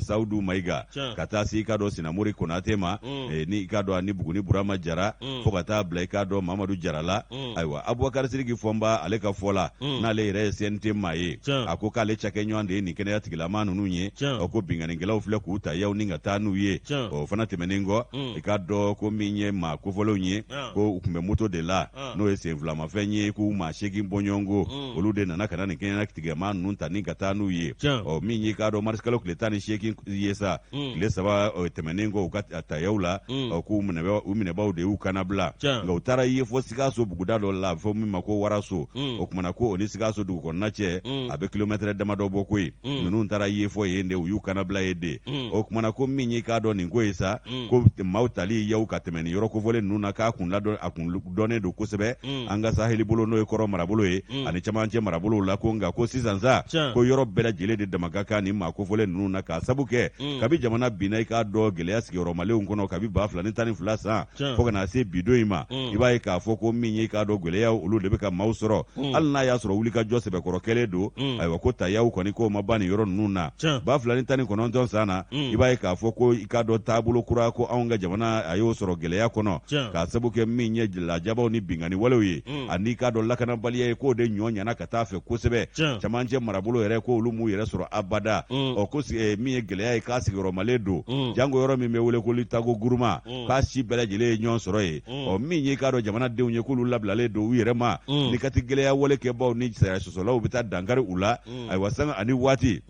Sawudu Mayiga, ka taa se i k'a dɔn Sinamori Konate ma, ni i k'a dɔn ani Buguni Burama Jara, fo ka taa bila i k'a dɔn Mamadu Jara la. Ayiwa, Abubakari Siriki Fɔnba, ale ka fɔ la, n'ale yɛrɛ ye CNT maa ye, a ko k'ale cakɛɲɔgɔn de ye nin kɛnɛya tigilamaa ninnu ye. Ɔ ko binkannikɛlaw filɛ k'u ta yaw ni ka taa n'u ye. O fana tɛmɛnen kɔ, i k'a dɔn ko min ye maa kofɔlenw ye, ko u tun bɛ moto de la, n'o ye senfilamafɛn ye, k'u maa 8 bɔɲɔgɔnko, olu de nana ka na nin kɛnɛya tigilamaa ninnu ta ni ka taa n'u ye. Ɔ min y'i k'a dɔn marisikalo tile 18 ye sa, tile 3 tɛmɛnen kɔ u ka tayaw la, ɔ k'u minɛbaw de y'u kannabila, nka u taara ye fɔ Sikaso buguda dɔ la, fɔ min ma ko Waraso. O kumana ko o ni Sikaso dugu kɔnɔna cɛ, a bɛ kilomɛtɛrɛ damadɔ bɔ koyi. Ninnu taara ye fɔ yen de, u y'u kannabila yen de. O kumana ko min y'i k'a dɔn nin ko ye sa, ko maaw ta tali yaw ka tɛmɛ nin yɔrɔ kofɔlen ninnu na k'a kun ladɔn a kun dɔnnen don kosɛbɛ an ka saheli bolo n'o ye kɔrɔn marabolo ye ani camancɛ marabolow la ko nka ko sisan sa ko yɔrɔ bɛɛ lajɛlen de dama ka kan nin maa kofɔlen ninnu na k'a sabu kɛ kabi jamana binna i k'a dɔn gɛlɛya sigiyɔrɔmalenw kɔnɔ kabi 2012 san fo ka na se bi don in ma i b'a ye k'a fɔ ko min ye i k'a dɔn gɛlɛyaw olu de bɛ ka maaw sɔrɔ hali n'a y'a sɔrɔ wulikajɔ sɛbɛkɔrɔ kɛlen don ayiwa ko tayaw kɔni k'o ma ban nin yɔrɔ ninnu na 2019 san na i b'a ye k'a fɔ ko i k'a dɔn taabolo kura ko anw ka jamana a y'o sɔrɔ gɛlɛya kɔnɔ k'a sabu kɛ min ye lajabaw ni binkanni walew ye ani i k'a dɔn lakanabaliya ye k'o de ɲɔ ɲana ka taa fɛ kosɛbɛ camancɛ marabolo yɛrɛ ko olu m'u yɛrɛ sɔrɔ abada ɔ ko min ye gɛlɛya ye k'a sigiyɔrɔmalen don janko yɔrɔ min bɛ wele ko litago guruma k'a si bɛɛ lajɛlen ye ɲɔgɔn sɔrɔ yen ɔ min ye i k'a dɔn jamanadenw ye k'olu labilalen don u yɛrɛ ma ni kati gɛlɛya wale kɛbaw ni sariya sɔsɔlaw bɛ taa dankari u la ayiwa sanga ani waati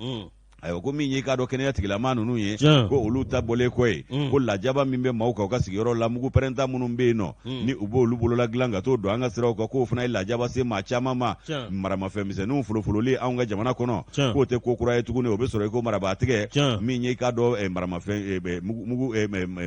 ayiwa ko min ye i k'a dɔn kɛnɛya tigilamaa ninnu ye ko olu ta bɔlen kɔ ye ko lajaba min bɛ maaw kan u ka sigiyɔrɔ la mugu pɛrɛnta minnu bɛ yen nɔ ni u b'olu bolola dilan ka t'o don an ka siraw kan k'o fana ye lajaba se maa caman ma maramafɛn misɛnninw folofololi anw ka jamana kɔnɔ k'o tɛ ko kura ye tuguni o bɛ sɔrɔ i ko marabaatigɛ min ye i k'a dɔn maramafɛn mugu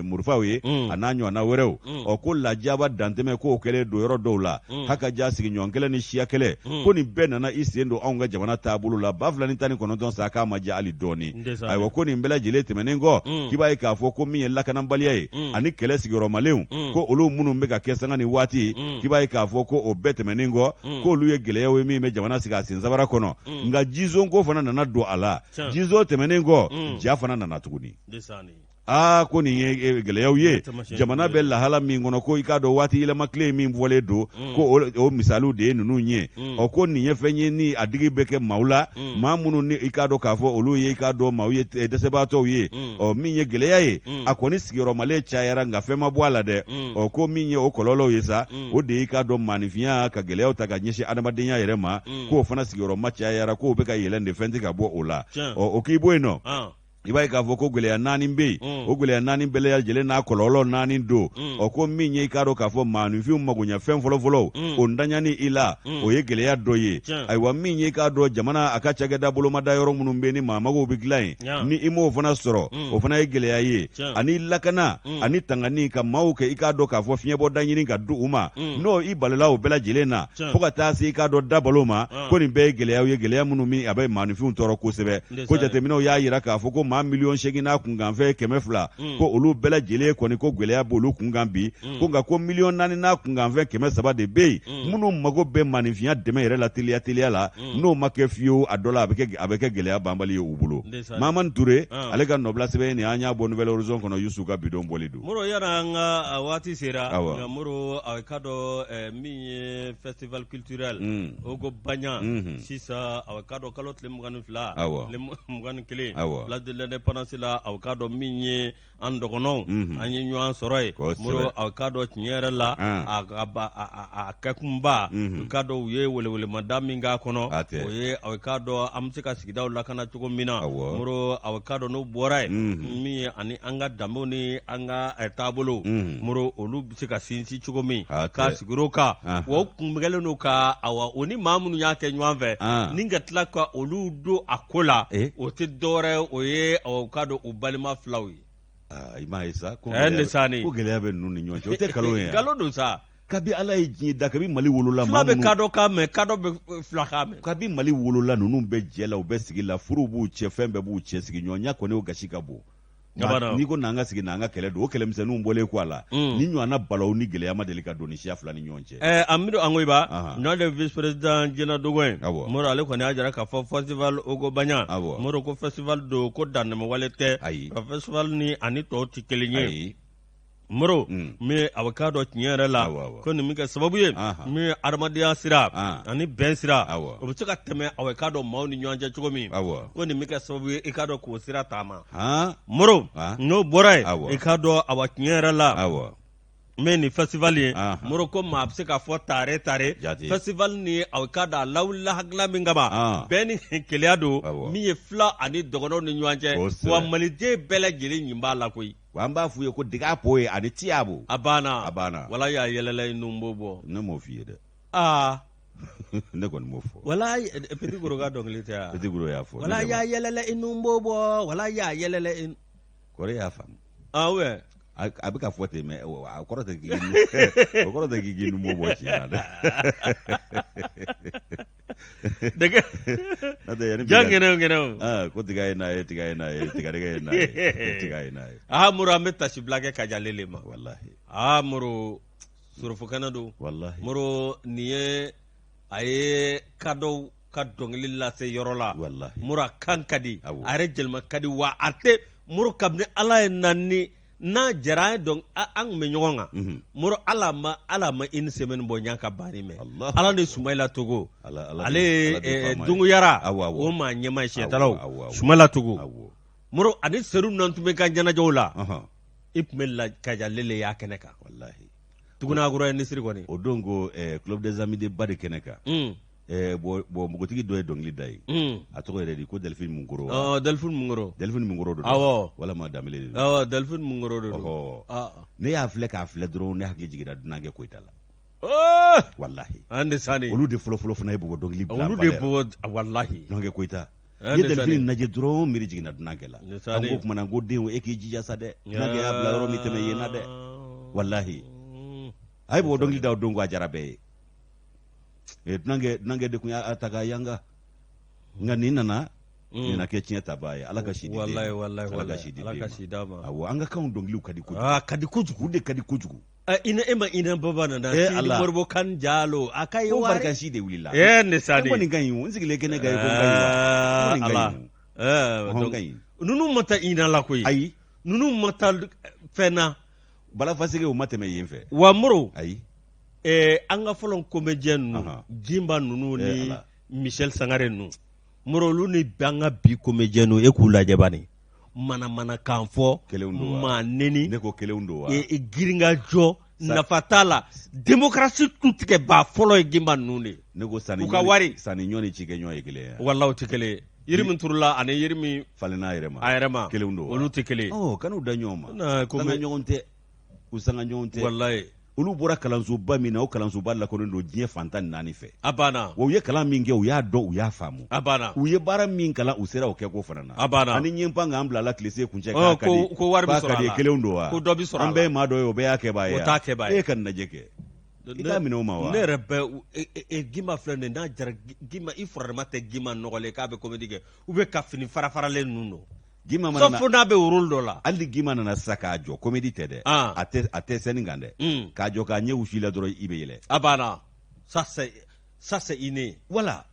murufaw ye a n'a ɲɔgɔnna wɛrɛw ɔ ko lajaba dantɛmɛ k'o kɛlen don yɔrɔ dɔw la haka ja sigiɲɔgɔn kɛlɛ ni siya kɛlɛ ko nin bɛɛ nana i sen don anw ka jamana taabolo la 2019 san k'a ma diya hali dɔɔni ayiwa ko nin bɛɛ lajɛlen tɛmɛnen kɔ k'i b'a ye k'a fɔ ko min ye lakanabaliya ye ani kɛlɛ sigiyɔrɔmalenw ko olu minnu bɛ ka kɛ sanga ni waati k'i b'a ye k'a fɔ ko o bɛɛ tɛmɛnen kɔ k'olu ye gɛlɛyaw ye min bɛ jamana sigi a sen sabara kɔnɔ nka jizon ko fana nana don a la jizon tɛmɛnen kɔ ja fana nana tuguni Aa ko nin ye eh, gɛlɛyaw ye jamana bɛ lahala min kɔnɔ ko i k'a dɔn waati yɛlɛma tile min fɔlen don mm. ko o misaliw de ye ninnu ye mm. ɔ ko nin ye fɛn ye ni a digi bɛ kɛ maaw la mm. maa minnu ni i k'a dɔn k'a fɔ olu ye i k'a dɔn maaw ye eh, dɛsɛbaatɔw ye ɔ min ye gɛlɛya ye a kɔni sigiyɔrɔmalen cayara nka fɛn ma bɔ a la dɛ ɔ ko min ye o kɔlɔlɔw ye sa o de ye i k'a dɔn maaninfinya ka gɛlɛyaw ta ka ɲɛsin adamadenya yɛrɛ ma k'o fana sigiyɔrɔma cayara k'o bɛ ka yɛlɛn de fɛn tɛ ka bɔ o la ɔ o k'i bɔ yen nɔ ah. I b'a ye k'a fɔ ko gɛlɛya naani bɛ yen mm. o gɛlɛya naani bɛɛ lajɛlen n'a kɔlɔlɔ naani don mm. ɔ ko min ye i k'a dɔn k'a fɔ maaninfinw magoɲɛfɛn fɔlɔfɔlɔw mm. o ntanyani i la o ye gɛlɛya dɔ ye ayiwa min ye i k'a dɔn jamana a ka cakɛda bolomada yɔrɔ minnu bɛ ni maa magow bɛ dilan yen ni i m'o fana sɔrɔ o fana ye gɛlɛya ye ani lakana ani tangani ka maaw kɛ i k'a dɔn k'a fɔ fiɲɛbɔda ɲini ka di u ma n'o i balila o bɛɛ lajɛlen na fo ka taa se i k'a dɔn dabalo ma ko nin bɛɛ ye gɛlɛyaw ye gɛlɛya minnu min a bɛ maaninfinw tɔɔrɔ kosɛbɛ ko jateminɛw y'a jira k'a fɔ ko maa miliyɔn seegin n'a kunkanfɛn 200 mm. ko olu bɛɛ lajɛlen kɔni ko gɛlɛya b'olu kunkan bi mm. ko nka ko miliyɔn naani n'a kunkanfɛn 300 de bɛ yen mm. minnu mago bɛ maaninfinya dɛmɛ yɛrɛ la teliya teliya la n'o ma kɛ fiyewu a dɔ la a bɛ kɛ gɛlɛya banbali ye u bolo Mamani Ture ah. ale ka nɔbila sɛbɛn nin an y'a bɔ Nouvel Horizon kɔnɔ Yusu ka bidon bɔli don Moro yala an ka waati sera nka Moro a k'a dɔn eh, min ye festival culturel Ogo Baɲa sisan a k'a dɔn kalo tile 22 tile 21 place de l'indépendance la aw k'a dɔn min ye an dɔgɔnɔw an ye ɲɔgɔn sɔrɔ yen Moro aw k'a dɔn tiɲɛ yɛrɛ la a kɛkunba u k'a dɔn u ye welewelemada min k'a kɔnɔ o ye aw k'a dɔn an bɛ se ka sigidaw lakana cogo min na Moro aw k'a dɔn n'o bɔra yen min ye ani an ka danbew ni an ka taabolow Moro olu bɛ se ka sinsin cogo min ka sigi o kan wa u kun kɛlen don ka awa o ni maa minnu y'a kɛ ɲɔgɔn fɛ ni ka tila ka olu don a ko la o tɛ dɔwɛrɛ o ye aw k'a dɔn u balima filaw ye i m'a ye sa ko gɛlɛya bɛ ninnu ni ɲɔgɔn cɛ o tɛ nkalon ye nkalon don sa kabi ala ye diɲɛ da kabi mali wolola fila bɛ kadɔ kan mɛn kadɔ bɛ fila kan mɛn kabi mali wolola ninnu bɛ jɛ la u bɛ sigi la furu b'u cɛ fɛn bɛɛ b'u cɛ sigiɲɔgɔnya kɔni o gasi ka bon n'i ko n'an ka sigi n'an ka kɛlɛ don o kɛlɛmisɛnninw bɔlen kɔ a la mm. ni ɲɔgɔnna balawu ni gɛlɛya ma deli ka don ni siya fila ni ɲɔgɔn cɛ ɛɛ Amidu Angoyiba n'o de vice président Jena Dogo ye Moro ale kɔni y'a jira k'a fɔ festival Ogo Baɲa Moro ko festival don ko dantɛmɛwale tɛ ayi festival ni ani tɔw tɛ kelen ye Moro mm. min a bɛ k'a dɔn tiɲɛ yɛrɛ la ko nin bɛ kɛ sababu ye min ye adamadenya sira ani bɛn sira o bɛ se ka tɛmɛ a bɛ k'a dɔn maaw ni ɲɔgɔn cɛ cogo min ko nin bɛ kɛ sababu ye i k'a dɔn k'o sira taama Moro n'o bɔra yen i k'a dɔn awa tiɲɛ yɛrɛ la min nin festival ye Moro ko maa bɛ se k'a fɔ tare tare festival ni a k'a dɔn a lawulila hakilila min kama bɛn ni kelenya don min ye fila ani dɔgɔnɔw ni ɲɔgɔn cɛ wa maliden bɛɛ lajɛlen ɲin b'a la koyi Wa an b'a f'u ye ko diga po ye ani tiyabo a banna a banna wala y'a yɛlɛla i nun b'o bɔ ne m'o f'i ye dɛ aa ne kɔni m'o fɔ wala Petit Goro ka dɔnkili tɛ yan Petit Goro y'a fɔ wala y'a yɛlɛla i nun b'o bɔ wala y'a yɛlɛla i kɔrɔ y'a faamu ah ouais A bɛ ka fɔ ten, mais a kɔrɔ tɛ k'i o kɔrɔ tɛ k'i k'i numu bɔ tiɲɛ na dɛ. Dɛgɛ. N'o tɛ yanni bi Ja ŋɛnɛ ŋɛnɛ. Ah, ko tiga ye na ye, tiga ye na ye, tigadɛgɛ ye na ye, ko tiga ye na ye. Aa Moro, an bɛ tasibila kɛ Kajalele ma. Walahi. Aa Moro, sorofokɛnɛ don. Walahi. Moro, nin ye a ye kadɔw ka dɔnkili lase yɔrɔ la. Walahi. Moro, a kan ka di. Awɔ. A yɛrɛ jɛlima ka di wa a tɛ Moro kabini Ala ye na ni n'a jɛra an ye dɔn an tun bɛ ɲɔgɔn kan. Moro, ala ma une semaine bɔ ɲa ka banni mɛn. Allahu Ala ni Sumayila Togo. Ala ala Ale ye ala de faama ye. Dunguyara Awɔ, awɔ. o maa ɲɛmaa ye Awɔ, siyɛtalaw awɔ, awɔ. Sumayila Togo. Awɔ. Moro ani Seru ninnu tun bɛ ka ɲɛnajɛw la. I tun bɛ la Kajalele y'a kɛnɛ kan. Walahi. Tuguna Agro Industrie kɔni. O don ko Club des Amis de ba de kɛnɛ kan. Bon npogotigi dɔ ye dɔnkili da ye. A tɔgɔ yɛrɛ di ko Delphine Munkoro wa? Ɔ Delphine Munkoro. Delphine Munkoro don. Awɔ. Walama Danbele de don. Awɔ Delphine Munkoro de don. Ɔhɔ. Ah. Ne y'a filɛ k'a filɛ dɔrɔn ne hakili jiginna dunankɛ Koyita la. Oh! Walahi. An de sani. Olu de fɔlɔ fɔlɔ fana ye bɔbɔ dɔnkili bila. Olu de bɔbɔ walahi. Dunankɛ Koyita. An N ye de sani. Delphine lajɛ dɔrɔn miiri jiginna dunankɛ la. Ne sani. An ko kumana n ko denw e k'i jija sa dɛ. Dunankɛ y'a bila yɔrɔ min tɛmɛ yen na dɛ. Walahi. A ye bɔbɔ dɔnkili da o don ko a diyara bɛɛ ye. Dunankɛ de tun y'a ta k'a yanga. Nka nin nana nin na kɛ tiɲɛ tabaa ye. Ala ka si di den ma. Walahi, walahi, Ala ka si di Ala den ka ma. si d'a ma. Awɔ, an ka kanw dɔnkiliw ka di kojugu. Ah, ka di kojugu. U de ka di kojugu. Ina e ma ina baba nana. Eh, Sidi Ala. Moribo kan jalo. A ka ye Ko wari. barika si de wulila. Eh, ne sani. Ko nin ka ɲi o. N sigilen kɛnɛ kan ye ko n ka ɲi wa. Ah, Ko nin ka Ala. ɲi o. Eh, Ɔhɔn, donc, ka ɲi. ninnu ma taa ina la koyi. Ayi. Ninnu ma taa fɛn na. Balafaseke o ma tɛmɛ yen fɛ. Wa Moro. Ayi. An ka fɔlɔ comédien ninnu Jimba ninnu Eh, ni Ala. Michel Sangare ninnu Moro olu ni an ka bi comédien ninnu e k'u lajɛ bani manamanakan fɔ Kelenw don wa? maa neni Ne ko kelenw don wa? Girinkajɔ nafa t'a la démocratie tutigɛbaa fɔlɔ ye Jimba ninnu de ye. Ne ko sanni U ka wari. sanni ɲɔ ni cikɛ ɲɔ ye kelen ye. Walahi u tɛ kelen ye yiri min turula ani yiri min falenna a yɛrɛ ma. A yɛrɛ ma Kelenw don wa? Olu tɛ kelen ye. Ɔ kan'u da ɲɔgɔn ma. Na, ko Sanga ɲɔgɔn tɛ. U sanga ɲɔgɔn tɛ. Walahi. Olu bɔra kalansoba min na, o kalansoba lakodɔnnen don diɲɛ fan 14 fɛ. A banna. Wa u ye kalan min kɛ, u y'a dɔn, u y'a faamu. A banna. U ye baara min kalan, u sera o kɛko fana na. A banna. Ani ɲɛ pan k'an bila la tilese kuncɛ Ɔ, k'a ka di. ko wari bɛ K'a sɔrɔ ka a di, la. kelenw don wa? Ko dɔ bɛ sɔrɔ a An la. bɛɛ ye maa dɔ ye, o bɛɛ y'a kɛbaa ye. O t'a kɛbaa ye. E ka nin lajɛ kɛ. I t'a minɛ o ma wa? Ne yɛrɛ bɛ Gimba filɛ nin ye, n'a jara Gimba i furadama tɛ Gimba nɔgɔlen k'a bɛ comédie kɛ ou bien ka fini farafaralen ninnu don. Gimba mana Sauf n'a bɛ rôle dɔ la. Hali ni Gimba nana sisan k'a jɔ comédie tɛ dɛ. Ah. A tɛ scène kan dɛ. K'a jɔ k'a ɲɛ wusu i la dɔrɔn i bɛ yɛlɛ. A banna. Ça c'est inné. Voilà.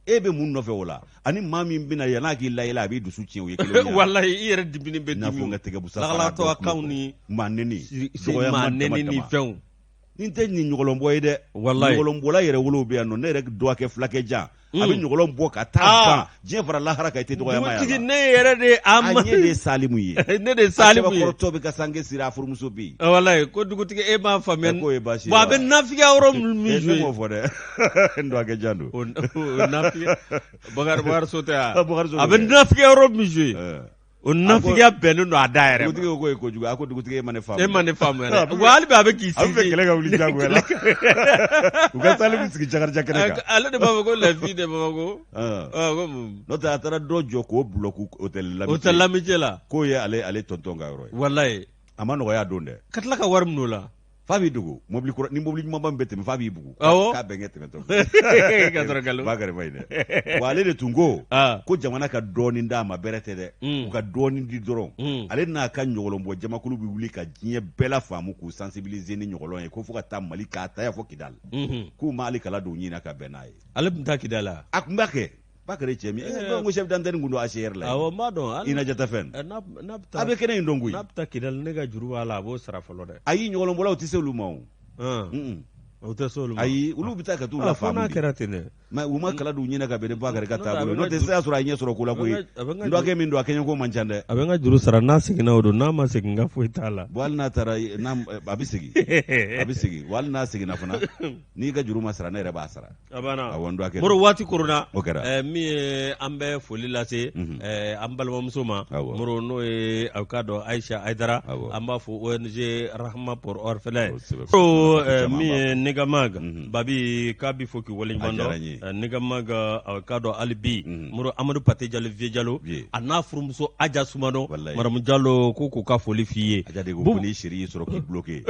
E bɛ mun nɔfɛ o la? Ani maa min bɛna yan n'a k'i layɛlɛ a b'i dusu tiɲɛ o ye kelen ye. Walahi i yɛrɛ diminen bɛ I n'a dimi. fɔ n ka tɛgɛ busa Lakalatɔ fara dɔ kanw kulo ni kɔrɔ. Maa neni. Dɔgɔya maa ma neni dama ni dama. fɛnw. Nin tɛ nin ɲɔgɔlɔnbɔ ye dɛ. Walahi. Ɲɔgɔlɔnbɔla yɛrɛ wolow bɛ yan nɔ, ne yɛrɛ dɔgɔkɛ fulakɛ jan. A bɛ ɲɔgɔlɔn bɔ ka taa ban diɲɛ fara lahara kan i tɛ dɔgɔyama y'a la. Dugutigi ne yɛrɛ de a A ma. ɲɛ de ye Salimu ye. Ne de ye Salimu ye. A cɛbakɔrɔtɔ bɛ ka sanke siri a furumuso bɛ yen. Walahi ko dugutigi e m'a faamuya. K'o ye baasi ye Bon a wa? bɛ nafigiya yɔrɔ min Ne jouer. m'o fɔ dɛ. N dɔgɔkɛ jan don. O nafigiya Bakari Bakari so tɛ wa? Bakari so A bɛ don dɛ. nafigiya yɔrɔ min jouer. O nafigiya bɛnnen don a da yɛrɛ ma. Dugutigi ko k'o ye kojugu a ko dugutigi e ma ne faamu. E ma ne faamu yɛrɛ. Wa hali bi a bɛ k'i A bɛ fɛ sinsin. kɛlɛ ka wuli diyagoya la. U ka Salimu sigi Jakarija kɛnɛ kan. Ale de b'a fɔ ko la fille de Bamako. Ah. Ah, ko mun. N'o tɛ a taara dɔ jɔ k'o bloc hôtel l'amitié. Hôtel l'amitié la. K'o ye ale tonton ka yɔrɔ ye. Walayi. A ma nɔgɔya don dɛ. Ka tila ka wari minɛ o la. F'a b'i dogo mobili kura ni mobili ɲumanba min bɛ tɛmɛ f'a b'i bugu. Awɔ. K'a bɛnkɛ tɛmɛtɔ. Ka sɔrɔ nkalon. Bakari ma ɲi dɛ. Wa ale de tun ko. Ah. Ko jamana ka dɔɔnin d'a ma bɛrɛ tɛ dɛ. U ka dɔɔnin di dɔrɔn. Ale n'a ka ɲɔgɔlɔnbɔ jamakulu bɛ wuli ka diɲɛ bɛɛ la faamu k'u sensibiliser ni ɲɔgɔlɔn ye ko fo ka taa Mali k'a ta yan fo Kidali. K'u ma hali kala don u ɲin na ka bɛn n'a ye. Ale tun taa Kidali wa? A tun b'a kɛ. Bakari cɛ min eh, ko chef d'antenne kun don ACR la. Awɔ n b'a dɔn. Ina Jatafɛn. N'a n'a bɛ taa A bɛ kɛnɛ in dɔn koyi. N'a bɛ taa Kidali ne ka juru b'a la a b'o sara fɔlɔ dɛ. Ayi ɲɔgɔlɔnbɔlaw tɛ se olu ma o. O tɛ se olu ma. Ayi olu bɛ taa ka t'u Ah, la fo n'a faamu de. kɛra ten dɛ. Mais u ma kala don u ɲɛna ka bɛn ni Bakari ka N'o tɛ, a taabolo bɛ ye. n N'o ka tɛ juru- se y'a sɔrɔ a ye ɲɛ sɔrɔ ko la a bɛ koyi. n ka- a bɛ n ka N dɔgɔkɛ min don a kɛɲɛko man ca dɛ. A bɛ n ka juru sara n'a seginna o don n'a ma segin n ka foyi t'a la. Bon hali n'a taara n'a a bɛ segin a bɛ segin wa hali n'a seginna fana n'i ka juru ma sara ne yɛrɛ b'a sara. A banna. Awɔ n dɔgɔkɛ. Moro waati koronna. O kɛra. Min ye an bɛ foli lase an balimamuso ma. Awɔ. Moro n'o ye a k'a dɔn Ayisa Ayidara. Awɔ. An b'a fɔ ONG Rahma pour orphelins. Kosɛbɛ. Moro Caman min b'a ye Negamag. Mhm. Babi k'a b'i fo k'i waleɲuman A diyara dɔn. n ye. ye ne ka ma ka k'a dɔn hali bi moro amadu pate jalo vieux jalo a n'a furumuso aja sumano maramu jalo ko k'u ka foli f'i ye aja de ko ko ni chérie y'i sɔrɔ k'i bloqué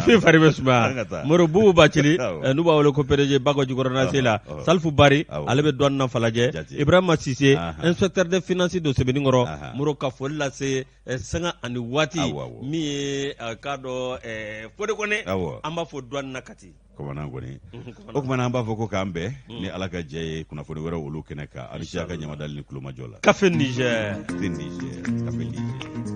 f'i fari bɛ sumaya moro bubu bacili n'u b'a wele ko PDG Bakɔ Jikɔrɔnase la Salifu Bari ale bɛ douane na Falajɛ Ibrahima Sise inspecteur de finance don Sebenikɔrɔ moro ka foli lase sanga ani waati min ye k'a dɔn Fode Kɔnɛ an b'a fo douane na Kati kɔmana kɔni o tuma an b'a fɔ ko k'an bɛn ni ala ka jɛ ye kunnafoni wɛrɛ olu kɛnɛ kan aw ni ce a ka ɲamadali ni tulomajɔ la Café Niger Café Niger Café Niger.